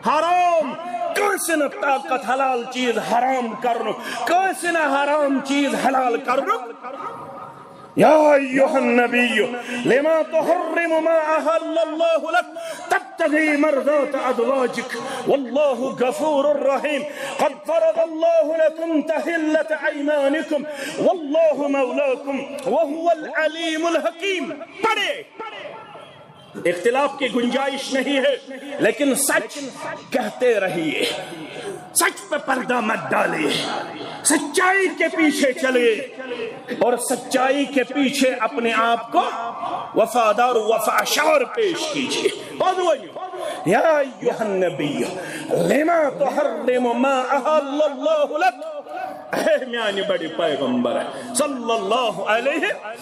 حرام۔ کٲنٛسہِ نہٕ طاقت حلال چیٖز حرام کرنُک، کٲنٛسہِ نہٕ حرام چیٖز حلال کرنُک۔ يا أيها النبي لما تحرم ما أحل الله لك تبتغي مرضات أزواجك والله غفور رحيم. قد فرض الله لكم تحلة أيمانكم والله مولاكم وهو العليم الحكيم. پڑھے۔ اختلاف کی گنجائش نہیں ہے، لیکن سچ کہتے رہیے، سچ پہ پردہ مت ڈالیے، سچائی کے پیچھے چلیے اور سچائی کے پیچھے اپنے آپ کو وفادار و وفاشار پیش کیجیے۔ پتہٕ ؤنِو، یا ایھا النبی، لما تحرم ما احل اللہ لک؟ اے میانہِ بڑِ پیغمبر صلی اللہ علیہ،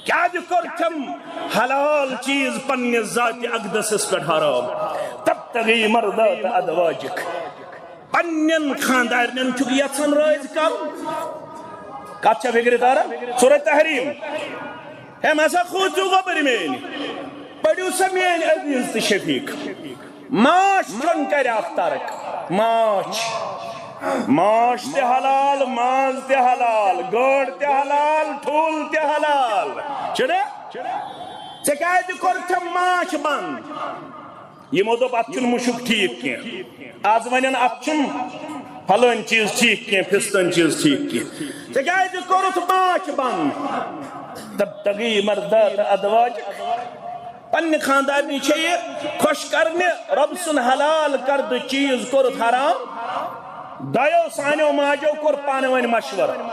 کیازِ کوٚر چھم حلال چیز پننہِ ذاتِ اقدسس پٮ۪ٹھ حرام؟ تبتغی مرضات ازواجک، پننٮ۪ن خاندارنٮ۪ن چھُکھ یژھان رٲضۍ کرُن۔ کتھ چھا فکرِ تران؟ سورہ تحریم۔ ہے مسا کھوژِو گۄبٕرۍ میٲنۍ، پٔرِو سا میٲنۍ عزیز تہٕ شفیق۔ ماچھ کھیوٚن کرِ اکھ ترک۔ ماچھ، ماچھ تہِ حلال، ماز تہِ حلال، گٲڈ تہِ حلال، ٹھوٗل تہِ حلال۔ چھُنہ؟ ژےٚ کیازِ کوٚرتھ ماچھ بند؟ یِمو دوٚپ، اتھ چھُنہٕ مُشُک ٹھیٖک کینٛہہ۔ از ونن، اتھ چھُنہٕ فلٲنۍ چیٖز ٹھیٖک کینٛہہ، فستٲنۍ چیٖز ٹھیٖک کینٛہہ۔ ژےٚ کیازِ کوٚرُتھ ماچھ بند؟ تبتغی مرضات ازواجک۔ پننہِ خاندارنہِ چھے یہِ خۄش کرنہِ، رۄب سُنٛد حلال کردٕ چیٖز کوٚرُتھ حرام۔ دۄیو سانیو ماجو کوٚر پانہٕ ؤنۍ مشورٕ۔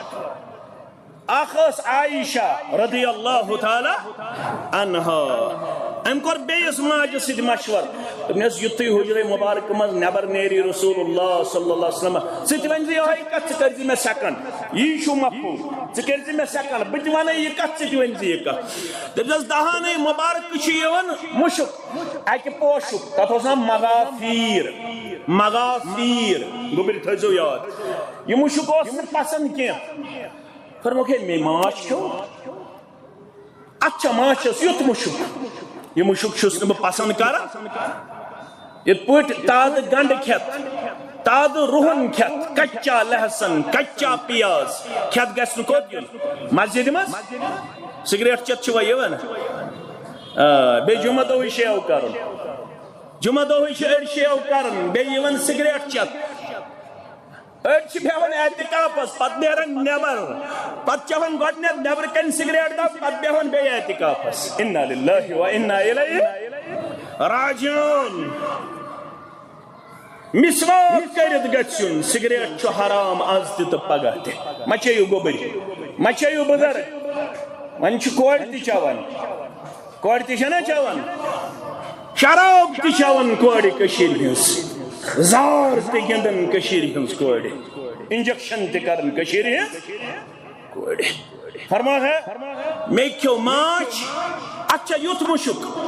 اکھ ٲس عائشہ رضی اللہ تعالی عنہا۔ أمۍ کوٚر بیٚیِس ماجہِ سۭتۍ مشورٕ۔ دوٚپنَس، یُتھُے حجرے مبارک منٛز نٮ۪بر نیری رسول اللہ صلی اللہ علیہ وسلم، ژٕ تہِ ؤنۍ زِ یِہوٚے کتھ، ژٕ کٔرۍ زِ مےٚ second۔ یی چھُ مفہوم، ژٕ کٔرۍ زِ مےٚ second، بہٕ تہِ وَنَے یہِ کتھ، ژٕ تہِ ؤنۍ زِ یہِ کتھ۔ دوٚپنَس، دہانٕے مبارک چھُ یِوان مُشُک، اَکہِ پوشُک، تَتھ اوس ناو مغافیر، مغافیر، گوٚبرۍ تھٲیزیو یاد۔ یہِ مُشُک اوس نہٕ پسند کینٛہہ۔ فرمووُکھ، ہے، مے ماچھ کھیوٚو۔ اچھا، ماچھس یُتھ مُشُک۔ یہِ مُشُک چھُس نہٕ بہٕ پسند کران۔ یِتھ پٲٹھۍ تازٕ گنڈٕ کھٮ۪تھ، تازٕ رُہن کھٮ۪تھ، کچا لہسن، کچا پیاز کھٮ۪تھ گژھِ نہٕ کوٚت یُن؟ مسجدِ منٛز؟ سگریٹ چٮ۪تھ چھُوا یِوان؟ آ، بیٚیہِ جمعہ دۄہٕے شیو کرُن۔ جمعہ دۄہٕے چھِ أڑۍ شیو کران، بیٚیہِ یِوان سگریٹ چٮ۪تھ۔ أڑۍ چھِ بیٚہوان اعتکافس، پتہٕ نیران نٮ۪بر، پتہٕ چٮ۪وان گۄڈٕنٮ۪تھ نٮ۪برٕ کنہِ سگریٹ دب، پتہٕ بیٚہوان بیٚیہِ اعتکافس۔ انا للہ و انا الیہ راجعون۔ مسواک کٔرِتھ گژھِ یُن، سگریٹ چھُ حرام از تہِ تہٕ پگاہ تہِ۔ مہ چیٚیِو گوٚبٕرۍ، مہ چیٚیِو بُزرگ۔ وۄنۍ چھِ کورِ تہِ چٮ۪وان۔ کورِ تہِ چھَنا چٮ۪وان؟ شراب تہِ چٮ۪وان کورِ کٔشیٖرِ ہِنٛز، زار تہِ گِنٛدان کٔشیٖرِ ہِنٛز کورِ، انجیکشن تہِ کران کٔشیٖرِ ہِنٛز کورِ۔ فرما ہے، مےٚ کھیوٚو ماچھ، اَتھ چھا یُتھ مُشُک؟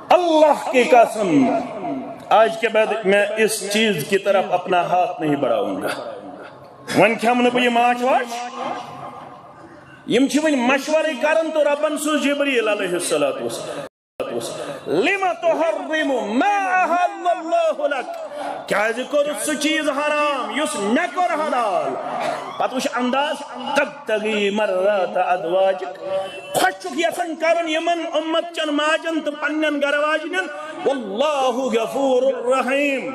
اللہ کی قسم، آج کے بعد میں اس چیز کی طرف اپنا ہاتھ نہیں بڑھاؤں گا۔ وۄنۍ کھٮ۪مہٕ نہٕ بہٕ یہِ ماچھ واچھ۔ یِم چھِ وۄنۍ مشورے کران تہٕ رۄبن سوٗز جبریٖل علیہ الصلوۃ والسلام۔ لم تحرم ما احل اللہ لک؟ کیازِ کوٚرُتھ سُہ چیٖز حرام یُس مےٚ کوٚر حلال؟ پتہٕ وٕچھ انداز، تبتغی مرضات ازواجک، خۄش چھُکھ یژھان کرُن یِمن اُمت چٮ۪ن ماجن تہٕ پننٮ۪ن گرٕ واجنٮ۪ن، واللہ غفور رحیم۔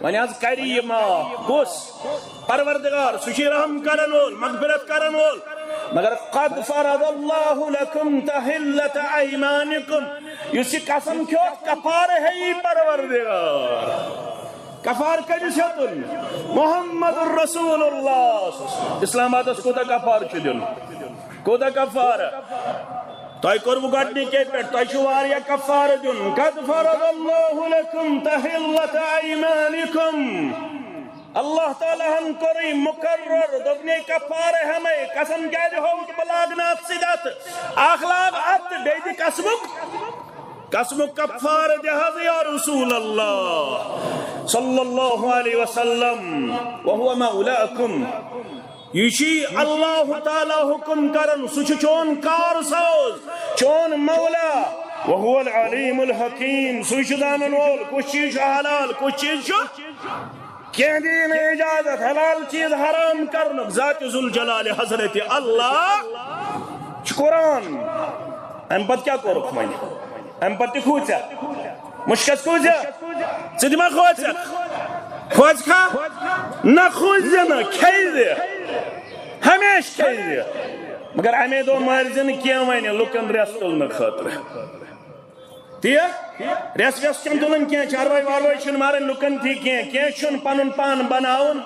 وۄنۍ حظ کرِ یہِ معاف۔ کُس؟ پروردگار، سُہ چھُ رحم کرن وول، مغفرت کرن وول۔ مگر قد فرض اللہ لکم تحلت ایمانکم، یُس یہِ قسم کھیوٚو، کفارٕ ہیٚیہِ پروردگار۔ کفارٕ کٔمِس ہیوٚتُن؟ محمد رسول اللہ۔ اسلام آبادس کوٗتاہ کفارٕ چھُ دیُن؟ کوٗتاہ کفارٕ؟ تۄہہِ کوٚروٕ گۄڈٕنِکے پٮ۪ٹھ، تۄہہِ چھُ واریاہ کفارٕ دیُن۔ قد فرض اللہ لکم تحلت ایمانکم۔ اللہ تعالیٰ ہن کوٚرُے مقرر، دوٚپنے کفارٕ ہٮ۪مے، قسم کیازِ ہووُتھ بہٕ لاگنہٕ اتھ سۭتۍ اتھ؟ اکھ لاگ اتھ تہٕ بیٚیہِ دِ قسمُک، قسمُک کفارٕ دِ حظ یا رسول اللہ صلی اللہ علیہ وسلم، وہو مولاکم۔ یہِ چھُ اللہ تعالیٰ حکم کران، سُہ چھُ چون کار ساز، چون مولا، وہو العلیم الحکیم، سُے چھُ زانن وول کُس چیٖز چھُ حلال، کُس چیٖز چھُ۔ کینٛہہ دِیہِ نہٕ اجازت حلال چیٖز حرام کرنُک، ذات ذوالجلال حضرت اللہ چھُ قرآن۔ امہِ پتہٕ کیٛاہ کوٚرُکھ وۄنۍ؟ امہِ پتہٕ تہِ کھوٗژیا؟ مُشکس کھوٗژیا؟ ژٕ تہِ ما کھوژکھ؟ کھوژکھا؟ نہ کھوژ زِ نہٕ، کھیٚیہِ زِ۔ ہمیشہٕ کھیٚیہِ زِ۔ مگر امے دۄہ مٲرۍ زِ نہٕ کینٛہہ وۄنۍ لُکن رٮ۪س تُلنہٕ خٲطرٕ۔ تی ریس ویس چھنہٕ تُلٕنۍ کینٛہہ، چاروٲے واروٲے چھِنہٕ مارٕنۍ لُکن تھی کینٛہہ، کینٛہہ چھُنہٕ پنُن پان بناوُن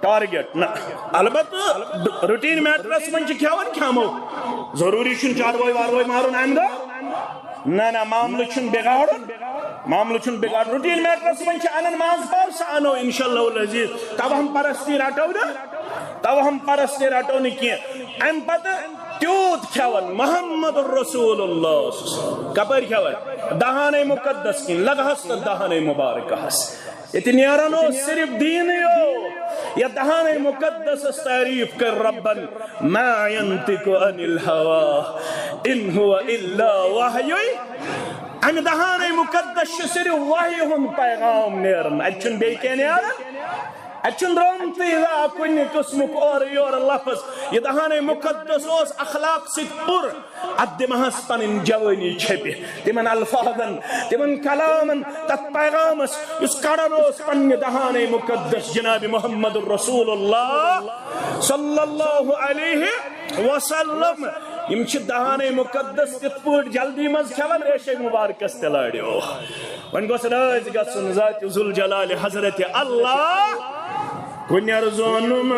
ٹارگیٹ۔ نہ، البتہ روٹین میٹرس منٛز چھِ کھٮ۪وان، کھٮ۪مو۔ ضروٗری چھُنہٕ چاروٲے واروٲے مارُن امہِ دۄہ۔ نہ، نہ، معاملہٕ چھُنہٕ بِگاڑُن، معاملہٕ چھُنہٕ بِگاڑُن۔ روٹین میٹرس منٛز چھِ انان ماز پاو، سُہ انو انشاءاللہ العزیز۔ توہم پرستی رٹو نہٕ، توہم پرستی رٹو نہٕ کینٛہہ۔ امہِ پتہٕ تیوٗت کھٮ۪وان محمد رسول اللہ۔ کپٲرۍ کھٮ۪وان؟ دہانے مقدس کِنۍ، لگہس تہٕ دہانے مبارکہس۔ ییٚتہِ نیران اوس صرف دیٖنٕے یوت۔ یا دہانے مقدسس تعریف کر ربن، ما ينطق عن الهوى، ان هو الا وحی۔ امہِ دہانے مقدس چھُ صرف وحی ہُنٛد پیغام نیران، اتہِ چھُنہٕ بیٚیہِ کینٛہہ نیران۔ اتہِ چھُنہٕ درٛامتٕے زانٛہہ کُنہِ قٕسمُک اورٕ یورٕ لفظ۔ یہِ دہانے مقدس اوس اخلاق سۭتۍ پُر۔ اتھ دِمہس پنٕنۍ جوٲنی چھٔپِتھ تِمن الفاظن، تِمن کلامن، تتھ پیغامس، یُس کڑان اوس پننہِ دہانے مقدس جناب محمد رسول اللہ صلی اللہ علیہ وسلم۔ یِم چھِ دہانے مقدس تِتھ پٲٹھۍ جلدی منٛز کھٮ۪وان، ریشے مبارکس تہِ لارٮ۪و۔ وۄنۍ گوٚژھ رٲضۍ گژھُن ذات ذوالجلال حضرت اللہ۔ کُنٮ۪ر زونُم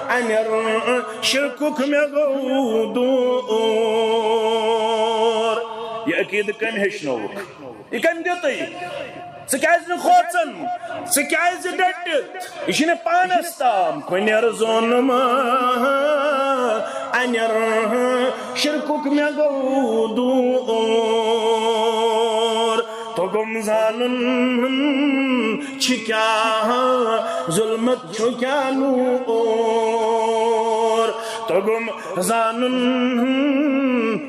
انٮ۪ر شرکُک مےٚ گوٚو دوٗر۔ یہِ عقیٖدٕ کٔمۍ ہیٚچھنووُکھ؟ یہِ کٔمۍ دیُتُے؟ ژٕ کیٛازِ نہٕ کھوژان؟ ژٕ کیٛازِ ڈٔٹِتھ؟ یہِ چھُنہٕ پانس تام۔ کُنٮ۪ر زونُم انٮ۪ر شرکُک مےٚ گوٚو دوٗر۔ توٚگُم زانُن چھِ کیٛاہ ظُلمت چھُ کیٛاہ نوٗر۔ توٚگُم زانُن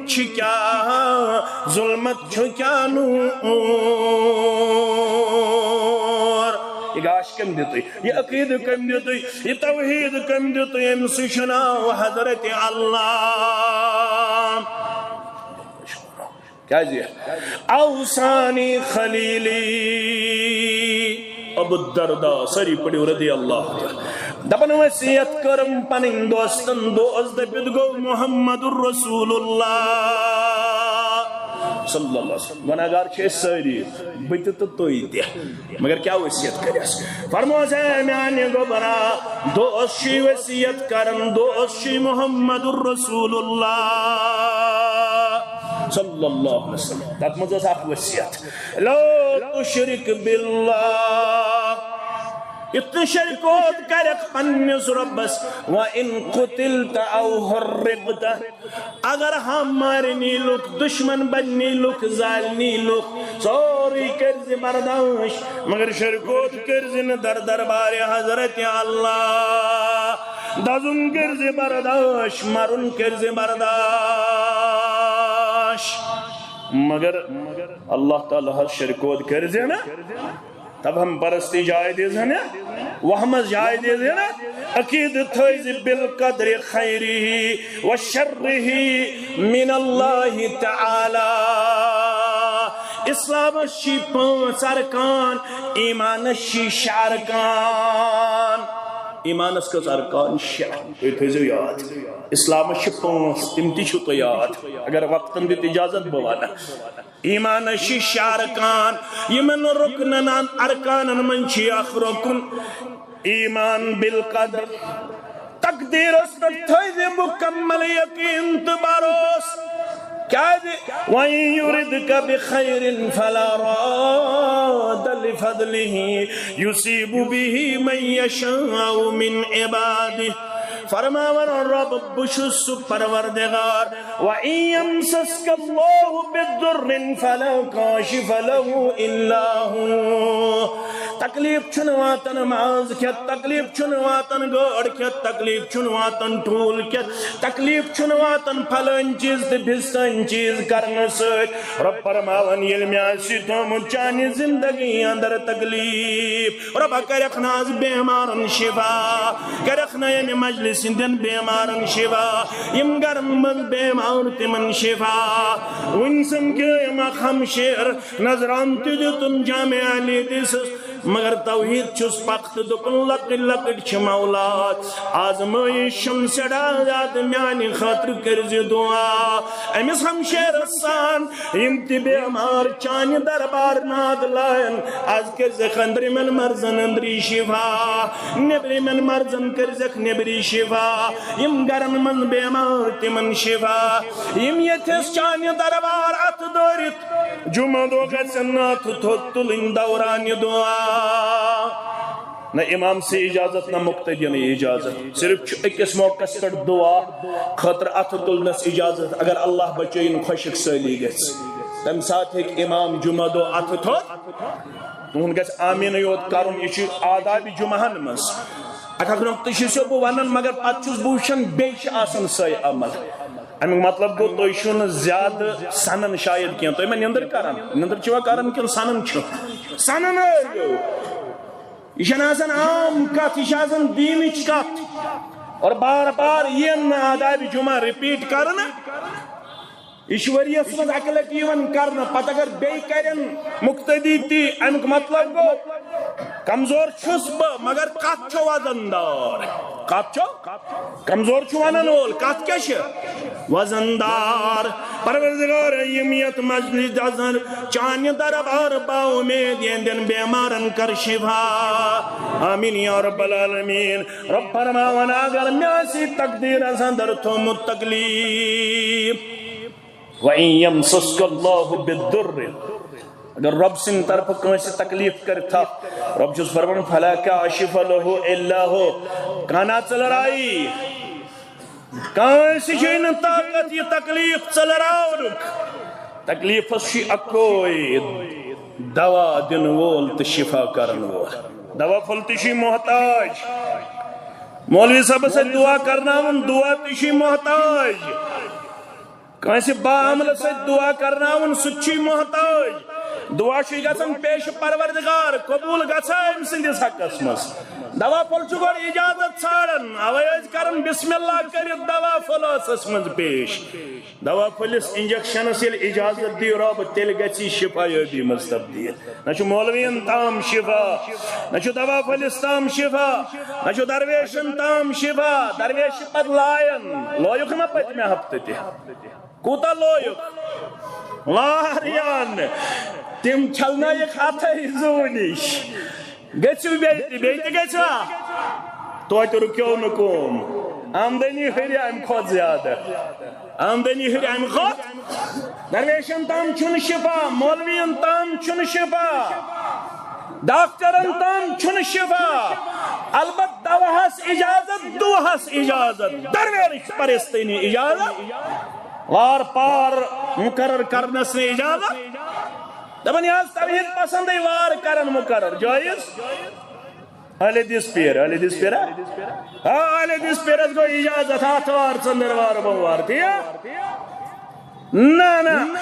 چھِ کیٛاہ ظُلمت چھُ کیٛاہ نوٗر۔ یہِ گاش کٔمۍ دیُتُے؟ یہِ عقیٖدٕ کٔمۍ دیُتُے؟ یہِ توحیٖد کٔمۍ دیُتُے؟ أمۍ سُے چھُ ناو حضرت اللہ۔ کیٛازِ؟ اوصانی خلیلی ابو الدرداء، سٲری پٔرِو رضی اللہ تعالیٰ۔ دپان وصیت کٔرٕم پنٕنۍ دوستن، دوست دٔپِتھ گوٚو محمد رسول اللہ صلی اللہ علیہ وسلم۔ گۄناہگار چھِ أسۍ سٲری، بہٕ تہِ تہٕ تُہۍ تہِ۔ مگر کیٛاہ وصیت کٔرِس؟ فرموس، اے میانہِ گوٚبرا، دوست چھُے وصیت کران، دوست چھُے محمد رسول اللہ صلی اللہ علیہ وسلم۔ تتھ منٛز ٲس اکھ وصیت، لا تشرک باللہ، یُتھ نہٕ شرکوت کرکھ پننِس رۄبس، وَإِن قُتِلْتَ أَوْ حُرِّقْتَ، اگر ہم مارنی لُکھ، دشمن بننی لُکھ، زالنی لُکھ، سورُے کٔرزِ برداش، مگر شرکوت کٔرزِ نہٕ در دربارِ حضرت اللہ۔ دزُن کٔرزِ برداش، مرُن کٔرزِ برداش، مگر اللہ تعالیٰ ہس شرکوت کٔرزِ نہٕ۔ توہم پرستی جایہِ دِژ ہنا، وہمس جایہِ دِژ ہنا، عقیدٕ تھٲیزِ بالقدر خیرہ و شرہ من اللہ تعالی۔ اسلامس چھ پانٛژھ ارکان، ایمانس چھ شےٚ ارکان۔ ایمانس کٔژ ارکان؟ شےٚ۔ تُہۍ تھٲیزیو یاد۔ اسلامس چھ پانٛژھ، تِم تہِ چھِو تُہۍ یاد۔ اگر وقتن دیُت اجازت، بہٕ ونہٕ۔ ایمانس چھ شےٚ ارکان، یمن رکنن، ارکانن منٛز چھ اکھ رکن ایمان بالقدر، تقدیرس پٮ۪ٹھ تھٲیزِ مکمل یقین تہٕ بھروسہٕ۔ کیازِ؟ وَإِن يُرِدْكَ بِخَيْرٍ فَلَا رَادَّ لِفَضْلِهِ يُصِيبُ بِهِ مَن يَشَاءُ مِنْ عِبَادِهِ۔ فرماوان رب، بہٕ چھُس سُہ پروردگار، وَإِن يَمْسَسْكَ اللَّهُ بِضُرٍّ فَلَا كَاشِفَ لَهُ إِلَّا هُوَ۔ تکلیف چھُنہٕ واتان ماز کھٮ۪تھ، تکلیف چھُنہٕ واتان گٲڈ کھٮ۪تھ، تکلیف چھُنہٕ واتان ٹھوٗل کھٮ۪تھ، تکلیف چھُنہٕ واتان پھلٲنۍ چیٖز تہٕ بِستٲنۍ چیٖز کرنہٕ سۭتۍ۔ رب فرماوان، ییٚلہِ مےٚ آسہِ تھوٚمُت چانہِ زندگی اندر تکلیف، رۄبا، کَرٮ۪کھ نہٕ آز بیمارن شفا، کَرٮ۪کھ نہٕ ییٚمہِ مجلس ہٕنٛدٮ۪ن بیمارن شفا، یِم گرن منٛز بیمار تِمن شفا۔ وُنہِ سمکھیو یِم اکھ ہمشیر، نظران تہِ دیُتُن جامع علی دِسس، مگر توحید چھُس پتھ تہٕ دوٚپُن، لۄکٕٹۍ لۄکٕٹۍ چھِ مولاد، آزمٲیِش چھَم سٮ۪ٹھاہ زیادٕ، میانہِ خٲطرٕ کٔرزِ دُعا۔ أمِس ہمشیرس سان یِم تہِ بیمار چانہِ دربار ناد لایَن، از کٔرزٮ۪کھ أنٛدرِمٮ۪ن مرضن أنٛدری شفا، نیٚبرِمٮ۪ن مرضن کٔرزٮ۪کھ نیٚبری شفا، یِم گرن منٛز بیمار تِمن شفا، یِم ییٚتھٮ۪س چانہِ دربار اتھٕ دٲرِتھ جمعہ دۄہ گژھن نہٕ اتھٕ تھوٚد تُلٕنۍ دوران یہِ دعا۔ نہ امام سے اجازت، نہ مقتدین اجازت، صرف چھُ أکِس موقعس پٮ۪ٹھ دعا خٲطرٕ اتھٕ تُلنس اجازت، اگر اللہ بچٲیِن خۄشک سٲلی گژھِ، تمہِ ساتہٕ ہیٚکہِ امام جمعہ دۄہ اتھٕ تھوٚد، تُہُنٛد گژھِ آمیٖنٕے یوت کرُن، یہِ چھُ آدابِ جمعہن منٛز۔ اکھ اکھ نقطہٕ چھُس بہٕ ونان، مگر پتہٕ چھُس بہٕ وٕچھان بیٚیہِ چھِ آسان سۄے عمل۔ امیُک مطلب گوٚو، تُہۍ چھِو نہٕ زیادٕ سنان شاید کینٛہہ۔ تُہۍ ما نیٚنٛدٕر کران؟ نیٚنٛدٕر چھِوا کران کِنہٕ سنان چھِو؟ سنان ٲسۍزیو۔ یہِ چھَنہٕ آسان عام کتھ، یہِ چھِ آسان دیٖنٕچ کتھ۔ اور بار بار یِیَن نہٕ آدابِ جمعہ رِپیٖٹ کرنہٕ۔ یہِ چھُ ؤریَس منٛز اَکہِ لَٹہِ یِوان کرنہٕ، پتہٕ اگر بیٚیہِ کرن مقتدی تہِ، اَمیُک مطلب گوٚو، کمزور چھُس بہٕ، مگر کتھ چھو وزن دار۔ کتھ چھو؟ کمزور چھُ ونن وول، کتھ کیٛاہ چھِ؟ وزن دار۔ پروردگار، یِم یتھ مجلس اندر چانہِ دربار با اُمید یِہنٛدٮ۪ن بیمارن کر شفا۔ آمین یا رب العالمین۔ رب فرماوان، اگر مےٚ آسہِ تقدیرس اندر تھومُت تکلیف، وَإِن يَمْسَسْكَ اللَّهُ بِالضُّرِّ، اگر رب سٕنٛدِ طرفہٕ کٲنٛسہِ تکلیف کرِ تھپھ، رب چھُس فرمان، فَلَا كَاشِفَ لَهُ إِلَّا هُوَ، کانٛہہ ژٔلراوِ، کٲنٛسہِ چھُے نہٕ طاقت یہِ تکلیف ژٔلراونُک۔ تکلیفس چھُ اکوے دوا دِنہٕ وول تہٕ شفا کرن وول۔ دوا پھوٚل تہِ چھُے محتاج۔ مولوی صٲبس سۭتۍ دعا کرناوُن، دعا تہِ چھُے محتاج۔ کٲنٛسہِ با عملس سۭتۍ دعا کرناوُن، سُہ تہِ چھُے محتاج۔ دعا چھُے گژھان پیش پروردگار، قبول گژھا أمۍ سٕنٛدِس حقس منٛز۔ دوا پھوٚل چھُ گۄڈٕ اجازت ژھانڈان، اوے ٲسۍ کران بسم اللہ کٔرِتھ دوا پھوٚل ٲسس منٛز پیش۔ دوا پھٔلِس انجیکشنس ییٚلہِ اجازت دی رۄب، تیٚلہِ گژھِ یہِ شفا یٲبی منٛز تبدیل۔ نہ چھُ مولوین تام شفا، نہ چھُ دوا پھٔلِس تام شفا، نہ چھُ درویشن تام شفا۔ درویش چھِ پتہٕ لایان، لویُکھ نہ پٔتمہِ ہفتہٕ تہِ۔ کوٗتاہ لویُکھ؟ واریاہن۔ تِم چھلنٲیِکھ اَتھے زُو نِش۔ گٔژھِو بیٚیہِ تہِ، بیٚیہِ تہِ گٔژھِوا؟ توتہِ رُکیو نہٕ کٲم۔ آمدنی ہُرِ اَمہِ کھۄتہٕ زیادٕ۔ آمدنی ہُرِ اَمہِ کھۄتہٕ۔ درویشن تام چھُنہٕ شفا، مولوین تام چھُنہٕ شفا، ڈاکٹرن تام چھُنہٕ شفا۔ البتہ دواہس اجازت، دواہس اجازت، درویش پرستٲنی اجازت۔ وار پار مقرر کرنس نے اجازت۔ دپان یہِ حظ توحید پسندے وار کرن مقرر، جٲیز؟ اہل حدیث پیر، اہل حدیث پیرا؟ آ، اہل حدیث پیرس گوٚو اجازت آتھوار، ژٔنٛدٕروار، بوموار، تی ہا؟ نہ، نہ۔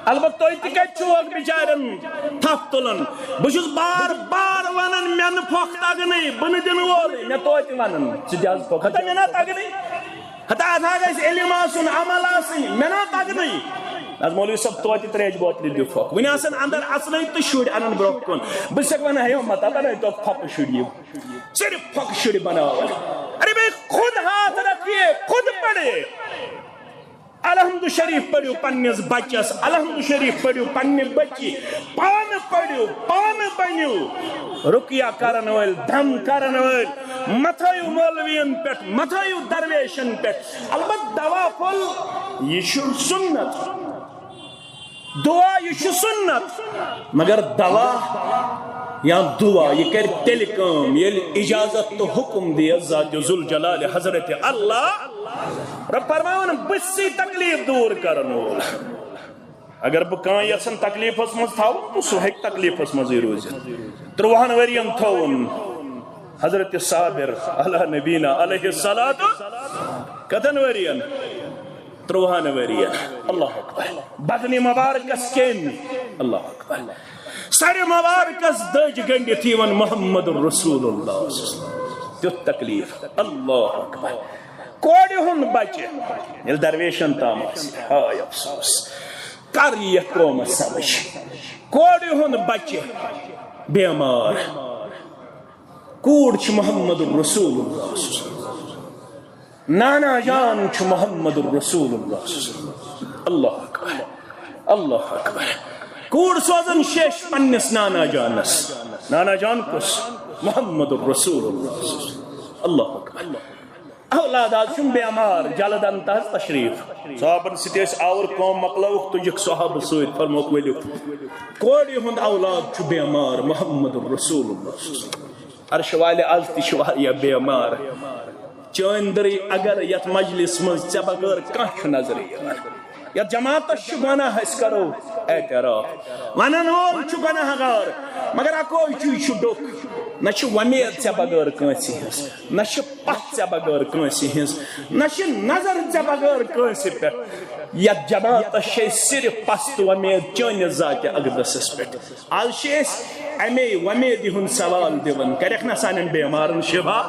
البتہ تُہۍ تہِ کتہِ چھِو اکھ بِچارٮ۪ن تھپھ تُلان؟ بہٕ چھُس بار بار ونان، مےٚ نہٕ پھۄکھ تگنٕے، بہٕ نہٕ دِنہٕ وولٕے، مےٚ توتہِ ونان، ژٕ دِ حظ پھۄکھ۔ ہتا مےٚ نا تگنٕے۔ ہتا اتھ ہا گژھِ علم آسُن، عمل آسٕنۍ، مےٚ نا تگنٕے۔ از مولوی صٲب توتہِ ترٛیش بوتلہِ دِ پھۄکھ۔ وُنہِ آسن اندر اژنٕے تہٕ شُرۍ انن برونٛہہ کُن۔ بہٕ چھسکھ ونان، ہے مت ہا بنٲیتو پھۄکہٕ شُرۍ یِم۔ صرف پھۄکہٕ شُرۍ بناوان۔ ارے بھائی، خود ہاتھ رکھیے، خود پڑھے۔ الحمد شریف پٔرِو پننِس بچس، الحمد شریف پٔرِو پننہِ بچی، پانہٕ پٔرِو، پانہٕ بٔنِو رُقیہ کرن وٲلۍ، دم کرن وٲلۍ، مہ تھٲیِو مولوین پٮ۪ٹھ، مہ تھٲیِو درویشن پٮ۪ٹھ۔ البتہ دوا پھوٚل، یہِ چھُ سُنت۔ دعا، یہِ چھُ سُنت، مگر دوا یا دعا، یہِ کرِ تیٚلہِ کٲم، ییٚلہِ اجازت تہٕ حُکم دِیَس ذات ذوالجلال حضرت اللہ۔ رب فرماوان، بہٕ چھُسٕے تکلیف دوٗر کرن وول۔ اگر بہٕ کانٛہہ یژھن تکلیفس منٛز تھاوُن، تہٕ سُہ ہیٚکہِ تکلیفس منٛزٕے روٗزِتھ۔ ترٛۆہن ؤرین تھوٚوُن حضرت صابر علی نبینا علیہ الصلوۃ۔ کتن ؤرین؟ ترٛۆہن ؤرین۔ اللہ اکبر۔ بدنِ مبارکس کیٚمۍ۔ اللہ اکبر۔ سرِ مبارکس دٔج گٔنڈِتھ یِوان محمد رسول اللہ۔ تیُتھ تکلیف۔ اللہ اکبر۔ کورِ ہُنٛد بچہِ ییٚلہِ درویشن تام آسہِ، ہاے افسوس۔ کر یِیہِ یتھ قومس سمجھ؟ کورِ ہُنٛد بچہِ بیمار۔ کوٗر چھِ محمد رسول اللہ صلی اللہ علیہ وسلم۔ نانا جان چھُ محمد رسول اللہ صلی اللہ علیہ وسلم۔ اللہ اکبر، اللہ اکبر۔ کوٗر سوزان شیش پننِس نانا جانس۔ نانا جان کُس؟ محمد رسول اللہ صلی اللہ علیہ وسلم۔ اللہ اکبر۔ اولاد آز چھُم بیمار، جلد ان تہٕ حظ تشریف۔ صحابن سۭتۍ ٲسۍ آوُر، کٲم مۄکلٲوٕکھ، تُجِکھ صحابہٕ سۭتۍ، فرمووُکھ، ؤلِو۔ کورِ ہُنٛد اولاد چھُ بیمار، محمد رسول اللہ۔ عرشہِ والہِ، آز تہِ چھِ واریاہ بیمار۔ چٲنۍ دٔرٕے اگر یتھ مجلس منٛز ژےٚ بغٲر کانٛہہ چھُ نظرِ یِوان۔ یتھ جماعتس چھُ گۄناہ، أسۍ کرو اعتراف۔ ونن وول چھُ گۄناہ گار، مگر اکوے چیٖز چھُ ڈوٚکھ، نہ چھِ وۄمید ژےٚ بغٲر کٲنٛسہِ ہٕنٛز، نہ چھِ پتھ ژےٚ بغٲر کٲنٛسہِ ہٕنٛز، نہ چھِ نظر ژےٚ بغٲر کٲنٛسہِ پٮ۪ٹھ۔ یتھ جماعتس چھے صرف پست وۄمید چٲنِس ذاتِ اقدسس پٮ۪ٹھ۔ آز چھِ أسۍ امے وۄمیدِ ہُنٛد سوال دِوان، کرکھ نہ سانٮ۪ن بیمارن شفا؟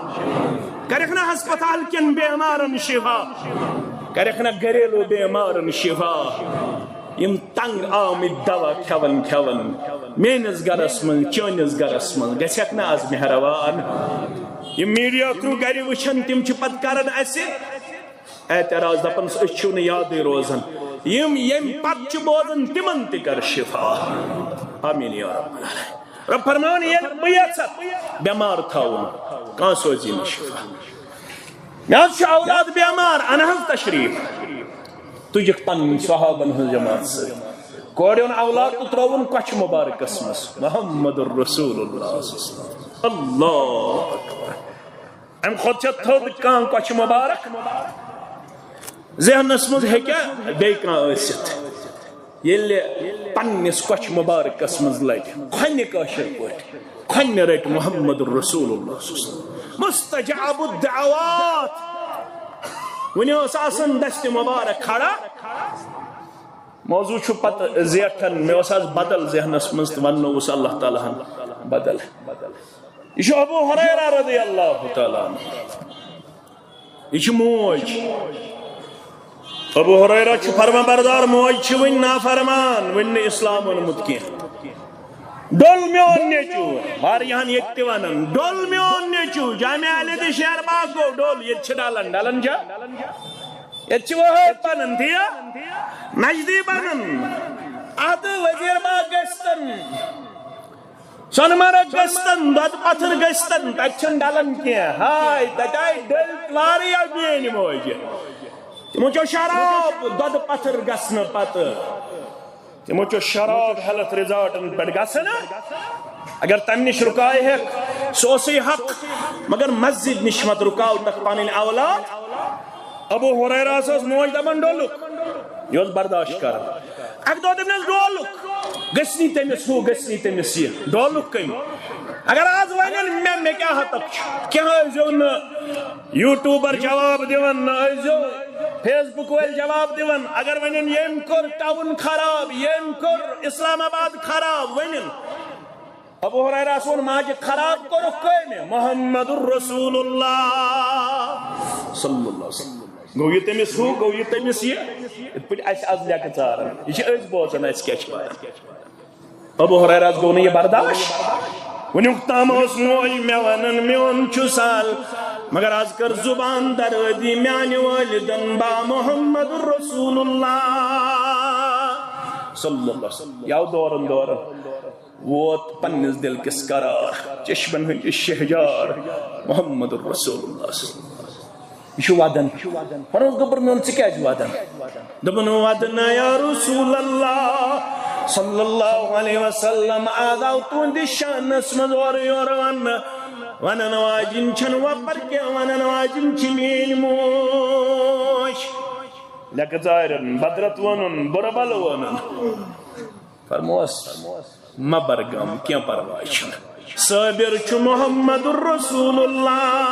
کرکھ نہ ہسپتال کٮ۪ن بیمارن شفا؟ کرکھ نہ گھریلو بیمارن شفا؟ یِم تنگ آمٕتۍ دوا کھٮ۪وان کھٮ۪وان میٲنِس گرس منٛز، چٲنِس گرس منٛز گژھکھ نہ آز مہربان؟ یِم میڈیا کرو گرِ وٕچھان، تِم چھِ پتہٕ کران اسہِ اعتراض، دپان، أسۍ چھِو نہٕ یادٕے روزان۔ یِم ییٚمہِ پتہٕ چھِ بوزان، تِمن تہِ کر شفا۔ آمین یا رب العالمین۔ رب فرماوان، ییٚلہِ بہٕ یژھٕ بیمار تھاوُن، کانٛہہ سوزی نہٕ شفا۔ مےٚ حظ چھُ اولاد بیمار، اَن حظ تشریف۔ تُجِکھ پنٕنۍ صحابن ہٕنٛز جماعت سۭتۍ۔ کورِ ہُنٛد اولاد تہٕ ترٛووُن کۄچھِ مبارکس منٛز۔ محمد رسول اللہ۔ اللہ اکبر۔ امہِ کھۄتہٕ چھا تھوٚد کانٛہہ کۄچھِ مبارک؟ ذہنس منٛز ہیٚکیٛاہ بیٚیہِ کانٛہہ ٲسِتھ؟ ییٚلہِ پننِس کۄچھِ مبارکس منٛز لگہِ کھۄنہِ، کٲشِر پٲٹھۍ کھۄنہِ رٹہِ محمد رسول اللہ صلی اللہ علیہ وسلم۔ مستجاب الدعوات۔ وُنہِ اوس آسان دستِ مبارک کھڑا۔ موضوع چھُ پتہٕ زیٹھان، مےٚ اوس آز بدل ذہنس منٛز تہٕ وننووُس اللہ تعالیٰ ہن بدل۔ یہِ چھُ ابو ہریرہ رضی اللہ تعالیٰ عنہ۔ یہِ چھِ موج۔ ابو ہریرہ چھُ فرما بردار، موج چھِ وٕنہِ نافرمان، وٕنہِ نہٕ اسلام اوٚنمُت کینٛہہ۔ ڈوٚل میون نیٚچوٗ، واریاہن ییٚتہِ تہِ ونان، ڈوٚل میون نیٚچوٗ، جامع علی تہٕ شیر باغ گوٚو ڈوٚل، ییٚتہِ چھِ ڈلان، ڈلان چھا؟ ییٚتہِ چھِ وٲحد بنان، تی یا؟ نجدی بنان، اتھ وزیر باغ گٔژھتن۔ سۄنہٕ مرگ گٔژھتن، دۄدٕ پتھر گٔژھتن، تتہِ چھُنہٕ ڈلان کینٛہہ۔ ہاے، تتہِ آیہِ ڈٔلۍ واریاہ میٲنۍ موجہِ۔ تِمو چیوٚو شراب دۄدٕ پتھر گژھنہٕ پتہٕ۔ تِمو چیوٚو شراب ہیلتھ ریزارٹن پٮ۪ٹھ گژھنہٕ۔ اگر تمہِ نِش رُکاے ہیکھ، سُہ اوسُے حق، مگر مسجد نِش مت رُکاو تکھ پنٕنۍ اولاد۔ ابو ہریرہ ٲس موج دپان، ڈولُک، یہِ اوس برداشت کران۔ اکہِ دۄہ دوٚپنس، ڈولُک گژھِ نہٕ تٔمِس ہُہ، گژھِ نہٕ تٔمِس یہِ۔ ڈولُک کٔمۍ؟ اگر آز ونن مےٚ، مےٚ کیٛاہ ہتک چھُ؟ کینٛہہ ٲسۍزیو نہٕ یوٗٹیوٗبر جواب دِوان، نہ ٲسۍزیو فیس بُک وٲلۍ جواب دِوان۔ اگر ونن، ییٚمۍ کوٚر ٹاوُن خراب، ییٚمۍ کوٚر اسلام آباد خراب، ؤنِن۔ ابو ہریرہ سُنٛد ماجہِ خراب کوٚرُکھ کٔمۍ؟ محمد رسول اللہ صلی اللہ علیہ وسلم۔ گوٚو یہِ تٔمِس ہُہ، گوٚو یہِ تٔمِس یہِ۔ یِتھ پٲٹھۍ اَسہِ آز لیٚکہٕ ژاران، یہِ چھِ أسۍ بوزان، اَسہِ کیٛاہ چھِ وَنان۔ ابو ہریرہ گوٚو نہٕ یہِ برداش۔ وٕنیُک تام اوس موج مےٚ وَنان، میون چھُ سہل، مگر آز کٔر زُبان درٲدی میانہِ والدن با محمد رسول اللہ صلی اللہ علیہ وسلم۔ یَو دورن دورن ووت پننِس دِل کِس قرار، چشمن ہٕنٛدۍ شہجار محمد رسول اللہ صلی اللہ علیہ وسلم۔ یہِ چھُ ودان۔ فرمووُس، گوٚبُر میون، ژٕ کیٛازِ ودان؟ دوٚپُن، ودٕ نہ یا رسول اللہ صلی اللہ علیہ وسلم، آز آو تُہنٛدِس شانس منٛز اورٕ یورٕ وننہٕ۔ ونن واجِنۍ چھنہٕ وۄپر کینٛہہ، ونن واجِنۍ چھِ میٲنۍ موج۔ لیٚکہٕ ژارن، بدرت وونُن، بُرٕ بلہٕ وونُن۔ فرموس، مہ بر غم، کینٛہہ پرواے چھُنہٕ۔ صابر چھُ محمد رسول اللہ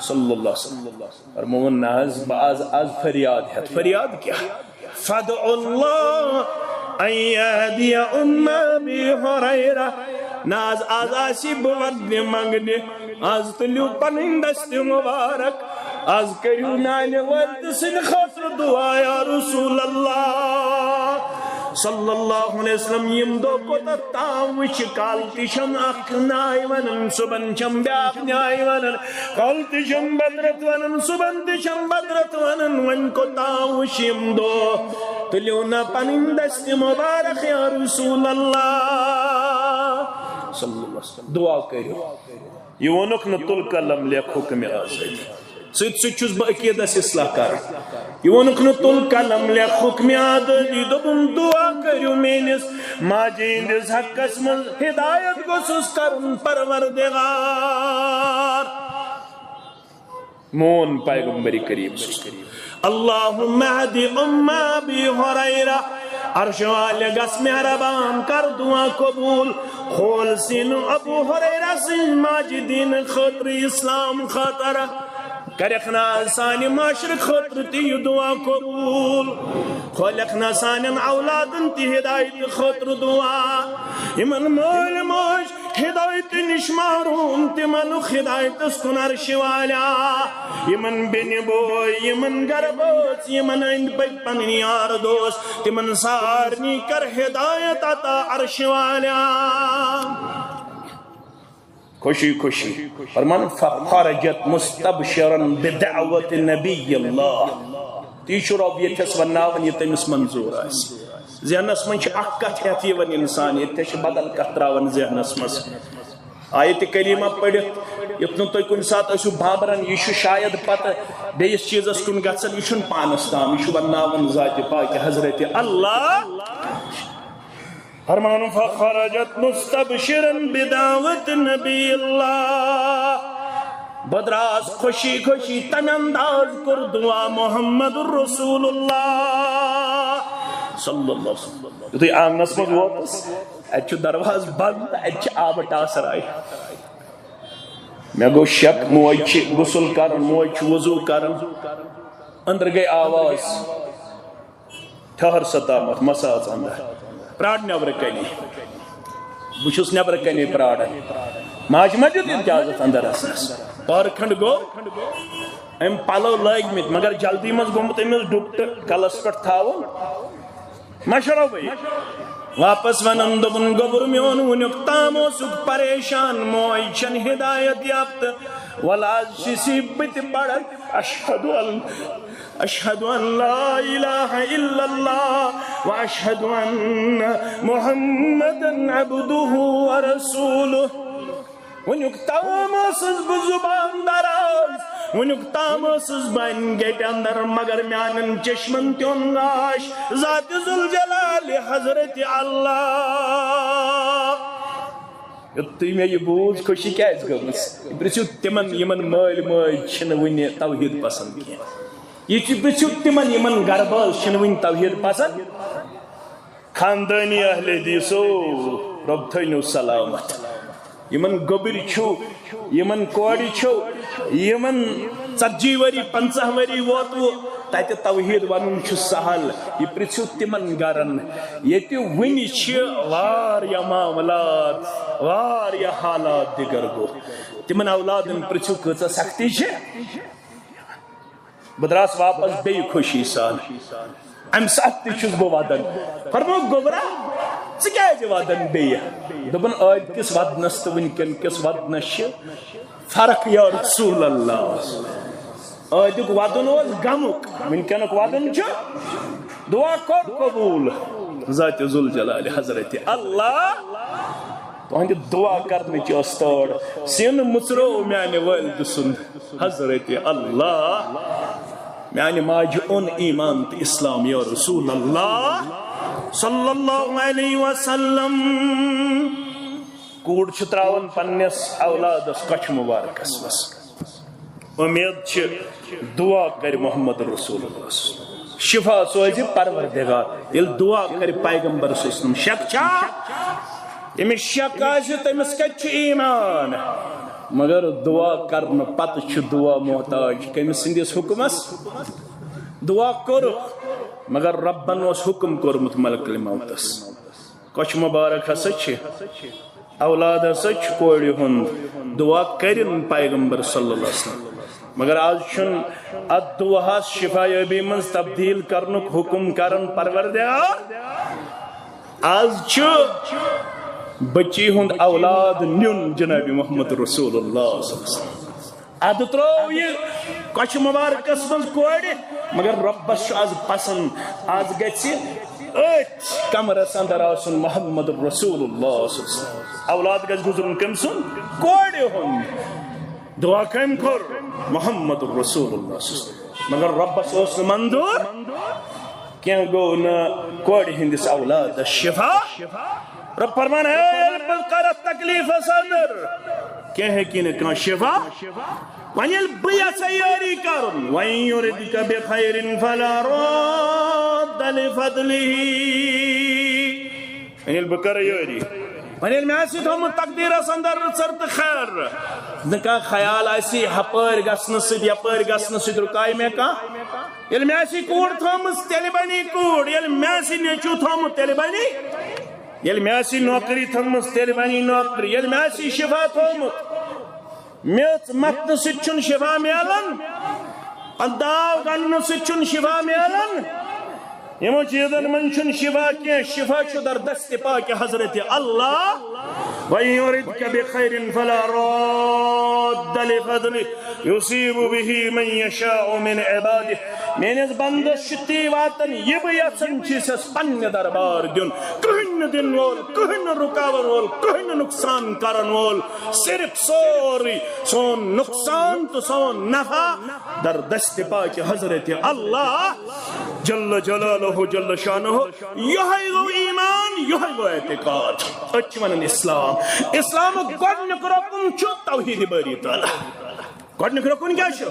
صلی اللہ علیہ وسلم۔ فرمووُن، نہ حظ، بہٕ آز، آز فریاد ہٮ۪تھ۔ فریاد کیٛاہ؟ فدع اللہ ان یہدی ام ابی ہریرہ۔ نہ حظ، آز آسی بہٕ ودنہِ منگنہِ۔ آز تُلِو پنٕنۍ دستہِ مبارک۔ آز کٔرِو میانہِ والدٕ سٕنٛدِ خٲطرٕ دعا، یا رسول اللہ۔ صلی اللہ علیہ وسلم، یِم دۄہ کوتاہ تام وٕچھِ، کالہٕ تہِ چھَم اکھ ناے وَنان، صُبحن چھَم بیٛاکھ ناے وَنان، کالہٕ تہِ چھَم بدرت وَنان، صُبحن تہِ چھَم بدرت وَنان۔ وۄنۍ کوتام وٕچھِ یِم دۄہ، تُلِو نہ پنٕنۍ دستِ مبارک یا رسول اللہ۔ صلی اللہ علیہ وسلم۔ دعا کٔرِو۔ یہِ ووٚنُکھ نہٕ تُل قلم لیکھ حُکمِ آزٲدی۔ سۭتۍ سۭتۍ چھُس بہٕ عقیٖدس اصلاح کران۔ یہِ ووٚنُکھ نہٕ تُل قلم لیکھ حُکمِ آزٲدی، دوٚپُن دُعا کٔرِو میٲنِس ماجہِ ہٕنٛدِس حقس منٛز، ہدایت گوٚژھُس کرُن پروردگار۔ مون پیغمبر کریم صلی اللہ علیہ وسلم۔ اللہم اہد ام ابی ہریرہ، عرش والے گژھ مہربان کر دعا قبول۔ کھول سینہٕ ابو ہریرہ سٕنٛز ماجہِ دین خٲطرٕ، اسلام خٲطرٕ۔ کرکھ نا سانہِ معاشرٕ خٲطرٕ تہِ یہِ دعا قبول۔ کھولکھ نا سانٮ۪ن اولادن تہِ ہدایت خٲطرٕ دعا۔ یِمن مٲلۍ ماجہِ ہدایت نِش محروم، تِمن ہدایتس کُن عرشہِ والیا۔ یِمن بیٚنہِ بوے، یِمن گرٕ بٲژ، یِمن أنٛدۍ پٔکۍ پنٕنۍ یار دوس، تِمن سارنٕے کر ہدایت عطا عرشہِ والیا۔ خوشی خوشی فرمان، فخرجت مستبشرا بدعوت نبی اللہ۔ تی چھُ رب ییٚتھس ونناوان یہِ تٔمِس منظوٗر آسہِ۔ ذہنس منٛز چھِ اکھ کتھ ہٮ۪تھ یِوان انسان، ییٚتہِ چھِ بدل کتھ تراوان ذہنس منٛز۔ آیت کریمہ پٔرِتھ یُتھ نہٕ تُہۍ کُنہِ ساتہٕ ٲسِو بابران، یہِ چھُ شاید پتہٕ بیٚیِس چیٖزس کُن گژھان، یہِ چھُنہٕ پانس تام، یہِ چھُ ونناوان ذاتِ پاکہِ حضرت اللہ۔ فرمان، فخرجت مستبشرا بدعوت نبی اللہ۔ بہٕ دراس خوشی خوشی، تمہِ انداز کوٚر دعا محمد رسول اللہ صلی اللہ علیہ وسلم۔ یُتھُے آنگنس منٛز ووتُس، اتہِ چھُ دروازٕ بند، اتہِ چھِ آبہٕ ٹاسراے۔ مےٚ گوٚو شک، موج چھِ غسل کران، موج چھِ وضو کران۔ أنٛدرٕ گٔے آواز، ٹھہر سا تامَتھ، مہ سا اژ اندر، پرٛار نٮ۪برٕ کَنی۔ بہٕ چھُس نٮ۪برٕ کَنی پرٛاران۔ ماجہِ ما دیُت اجازت اندر اژنَس؟ پٔہر کھنٛڈ گوٚو، أمۍ پَلو لٲگۍ مٕتۍ، مگر جلدی منٛز گوٚمُت أمِس ڈُپٹہٕ کَلَس پٮ۪ٹھ تھاوُن۔ مشرو بھائی۔ واپس ونان دوٚپُن، گوٚبُر میون، وُنیُک تام اوسُکھ پریشان، موج چھَنہٕ ہدایت یافتہٕ۔ وَلہٕ آز چھُس بہٕ تہِ پران، اشہد ان، اشہد ان لا الہ الا اللہ و اشہد ان محمدا عبدہ و رسولہ۔ وُنیُک تام ٲسٕس بہٕ زُبان دراز، وُنیُک تام ٲسٕس بہٕ انہِ گٹہِ اندر، مگر میانٮ۪ن چشمن تہِ اوٚن گاش ذات ذوالجلال حضرت اللہ۔ یُتھُے مےٚ یہِ بوٗز، خوشی کیازِ گٔمٕژ؟ یہِ پرٛژھِو تِمن، یِمن مٲلۍ مٲج چھِنہٕ وُنہِ توحید پسند کینٛہہ۔ یہِ تہِ پرٛژھِو تِمن، یِمن گرٕ بٲژ چھِنہٕ وُنہِ توحید پسند۔ خاندٲنی اہل حدیثو، رۄب تھٲینو سلامت۔ یِمن گوٚبرۍ چھِو، یِمن کورِ چھِو، یِمن ژتجی ؤری، پنٛژاہ ؤری ووتوٕ، تتہِ توحید ونُن چھُ سہل۔ یہِ پرژھِو تِمن گرن، ییٚتہِ وُنہِ چھِ واریاہ معاملات، واریاہ حالات دِگر گوٚو۔ تِمن اولادن پرژھِو، کۭژاہ سختی چھِ۔ بہٕ دراس واپس بیٚیہِ خوشی سان۔ امہِ ساتہٕ تہِ چھُس بہٕ ودان۔ فرموو، گوٚبرا، ژٕ کیازِ ودان بیٚیہِ؟ دوٚپُن، ٲدۍ کِس ودنس تہٕ وٕنکیٚن کِس ودنس چھِ فرق یا رسول اللہ۔ ٲدیُک ودُن اوس غمُک، وٕنکیٚنُک ودُن چھُ دعا کوٚر قبول ذاتِ ذوالجلال حضرت اللہ۔ تُہنٛدِ دعا کرنٕچ ٲس تٲڑ، سیُن مُژروو میانہِ والدٕ سُنٛد۔ حضرت اللہ، میانہِ ماجہِ اوٚن ایمان تہٕ اسلام یا رسول اللہ صلی اللہ علیہ وسلم۔ کوٗر چھِ تراوان پننِس اولادس کۄچھِ مبارکس منٛز۔ امید چھِ دعا کرِ محمد رسول اللہ، شفا سوزِ پروردگار۔ ییٚلہِ دعا کرِ پیغمبر صلی اللہ علیہ وسلم، شک چھا؟ ییٚمِس شک آسہِ، تٔمِس کتہِ چھُ ایمان؟ مگر دعا کرنہٕ پتہٕ چھُ دعا محتاج کٔمِس سٕنٛدِس حُکمس؟ دعا کوٚرُکھ، مگر رۄبن اوس حُکم کوٚرمُت ملک الموتس۔ کۄچھِ مبارک ہسا چھِ، اولاد ہسا چھُ کورِ ہُنٛد، دعا کٔرِن پیغمبر صلی اللہ علیہ وسلم۔ مگر آز چھُنہٕ اتھ دعاہس شفا یٲبی منٛز تبدیل کرنُک حُکم کران پروردگار۔ آز چھُ بچی ہُنٛد اولاد نیُن جناب محمد رسول اللہ صلی اللہ علیہ وسلم۔ ادٕ ترٛوو یہِ کۄچھِ مبارکس منٛز کورِ، مگر رۄبس چھُ آز پسند، آز گژھِ أتھۍ کمرس اندر آسُن محمد رسول اللہ صلی اللہ علیہ وسلم۔ اولاد گژھِ گُزرُن کٔمۍ سُنٛد؟ کورِ ہُنٛد۔ دعا کٔمۍ کوٚر؟ محمد رسول اللہ صلی اللہ علیہ وسلم۔ مگر رۄبس اوس نہٕ منظور کینٛہہ، گوٚو نہٕ کورِ ہٕنٛدِس اولادس شفا۔ رۄب فرمان، ہے ییٚلہِ بہٕ کرٕ تکلیفس اندر، کینٛہہ ہیٚکہِ نہٕ کانٛہہ شفا۔ وۄنۍ ییٚلہِ بہٕ یژھٕ یٲری کرُن، وَإِن يُرِدْكَ بِخَيْرٍ فَلَا رَادَّ لِفَضْلِهِ۔ وۄنۍ ییٚلہِ بہٕ کرٕ یٲری، وۄنۍ ییٚلہِ مےٚ آسہِ تھوٚمُت تقدیٖرس اندر رٕژر تہٕ خیر، نہٕ کانٛہہ خیال آسہِ ہپٲرۍ گژھنہٕ سۭتۍ یپٲرۍ گژھنہٕ سۭتۍ رُکایہِ مےٚ کانٛہہ۔ ییٚلہِ مےٚ آسہِ کوٗر تھٲومٕژ، تیٚلہِ بنی کوٗر۔ ییٚلہِ مےٚ آسہِ نیٚچوٗ تھوٚومُت، تیٚلہِ بنی۔ ییٚلہِ مےٚ آسہِ نوکری تھٲومٕژ، تیٚلہِ بنی نوکری۔ ییٚلہِ مےٚ آسہِ شفا تھوٚومُت، میٚژ متنہٕ سۭتۍ چھُنہٕ شفا میلان، پنداو گنڈنہٕ سۭتۍ چھُنہٕ شفا میلان، یِمو چیٖزن منٛز چھُنہٕ شفا کینٛہہ۔ شفا چھُ در دست پاک حضرت اللہ۔ وَإِن يُرِدْكَ بِخَيْرٍ فَلَا رَادَّ لِفَضْلِهِ يُصِيبُ بِهِ مَن يَشَاءُ مِنْ عِبَادِهِ۔ میٲنِس بندس چھُ تی واتان، یہِ بہٕ یژھان چھُسس پننہِ دربار دیُن۔ کٕہٕنۍ نہٕ دِنہٕ وول، کٕہٕنۍ نہٕ رُکاون وول، کٕہٕنۍ نہٕ نۄقصان کرن وول، صرف سورُے سون نۄقصان تہٕ سون نفع در دست پاک حضرت اللہ جل جلالہ جل شانہ۔ یہے گوٚو ایمان، یہے گوٚو اعتقاد۔ أتھۍ چھِ ونان اسلام۔ اسلامُک گۄڈٕنیُک رُکُن چھُ توحید باری تعالیٰ۔ گۄڈٕنیُک رُکُن کیٛاہ چھُ؟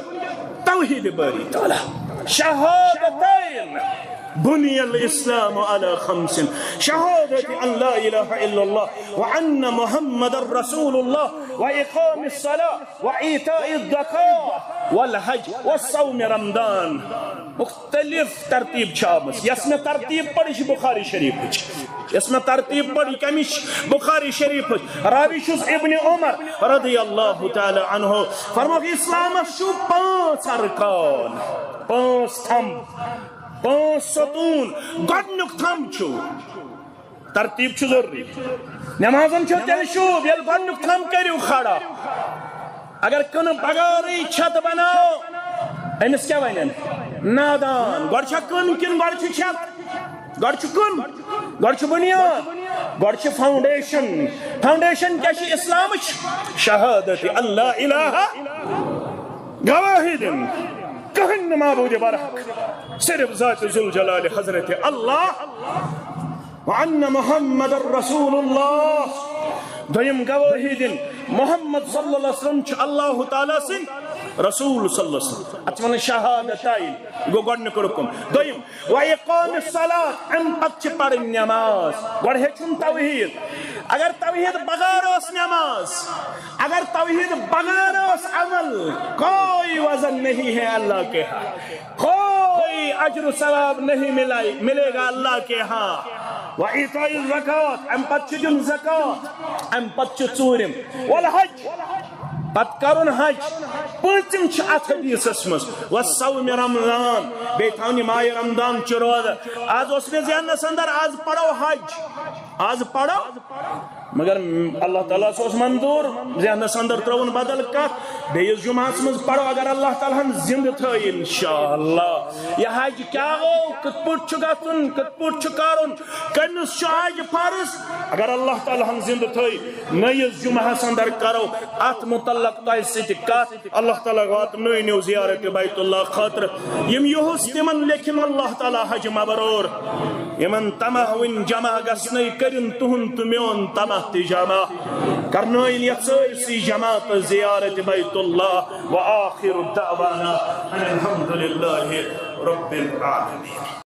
توحید باری تعالیٰ۔ شہادتین۔ بنی الاسلام علی خمس۔ شہادت ان لا الہ الا اللہ وان محمد رسول اللہ واقام الصلاة وإيتاء الزكاة والحج وصوم رمضان۔ مختلف ترتیب چھِ آمٕژ۔ یۄس مےٚ ترتیب پٔر، یہِ چھِ بخاری شریفٕچ۔ یۄس مےٚ ترتیب پٔر، یہِ کَمِچ؟ بخاری شریفٕچ۔ راوی چھُس ابن عمر رضی اللہ تعالیٰ عنہ۔ فرموکھ، اسلامس چھُ پانٛژھ ارکان، پانٛژھ تھمب، پانٛژھ ستوٗن۔ گۄڈٕنیُک تھمب چھُ ترتیب چھُ ضروٗری۔ نمازن چھُ تیٚلہِ شوٗب، ییٚلہِ گۄڈٕنیُک تھم کٔرِو کھڑا۔ اگر کٕنہٕ بغٲرٕے چھت بناو، أمِس کیٛاہ وَنن؟ نادان۔ گۄڈٕ چھا کٕن کِنہٕ گۄڈٕ چھِ چھت؟ گۄڈٕ چھُ کٕن، گۄڈٕ چھُ بُنیاد، گۄڈٕ چھِ فاؤنڈیشن۔ فاؤنڈیشن کیٛاہ چھِ اسلامٕچ؟ شہادت ان لا الہ، گواہی دِنۍ کٕہٕنۍ نہٕ معبوٗدِ برحق صرف ذات ذوالجلال حضرت اللہ۔ وان محمد رسول اللہ۔ دوٚیِم گوٲہی دِنۍ، محمد صلی اللہ علیہ وسلم چھُ اللہ تعالیٰ سٕنٛدۍ رسول صلی اللہ علیہ وسلم۔ اتھ چھِ ونان شہادتین، یہِ گوٚو گۄڈٕنیُک رُکُن۔ دوٚیِم، و اقام الصلاۃ، امہِ پتہٕ چھِ پرٕنۍ نماز۔ گۄڈٕ ہیٚچھُن توحید۔ اگر توحید بغٲر ٲس نماز، اگر توحید بغٲر ٲس عمل، کوئی وزن نہیں ہے اللہ کے ہاں، کوئی اجر و ثواب نہیں ملائی، ملے گا اللہ کے ہاں۔ و ایتاء الزکوٰۃ، امہِ پتہٕ چھُ دیُن زکوٰۃ، امہِ پتہٕ چھُ ژوٗرِم، والحج، پتہٕ کرُن حج۔ پٲنٛژِم چھِ اتھ حدیثس منٛز، و صوم رمضان، بیٚیہِ تھاونہِ ماہِ رمضان چہِ روزٕ۔ آز اوس مےٚ ذہنس اندر، آز پرو حج، آز پرو مگر اللہ تعالیٰ ہس اوس منظور، ذہنس اندر ترٲوٕن بدل کتھ۔ بیٚیِس جمعہس منٛز پرو اگر اللہ تعالیٰ ہن زندٕ تھٲے انشاءاللہ۔ یہِ حج کیٛاہ گوٚو؟ کِتھ پٲٹھۍ چھُ گژھُن؟ کِتھ پٲٹھۍ چھُ کرُن؟ کٔمِس چھُ حج فرض؟ اگر اللہ تعالیٰ ہن زندٕ تھٲے، نٔیِس جمعہس اندر کرو اتھ متعلق تۄہہِ سۭتۍ کتھ۔ اللہ تعالیٰ واتنٲینو زیارت بیت اللہ خٲطرٕ یِم یُہُس تِمن لیکھِن اللہ تعالیٰ حج مبرور۔ یِمن طمع وٕنۍ جمع گژھنَے، کٔرِن تُہُنٛد تہٕ میون طمع تہِ جمع۔ کرنٲیِن یَتھ سٲرسٕے جماعتس زیارت بیت اللہ۔ وآخر دعوانا ان الحمد للہ رب العالمین۔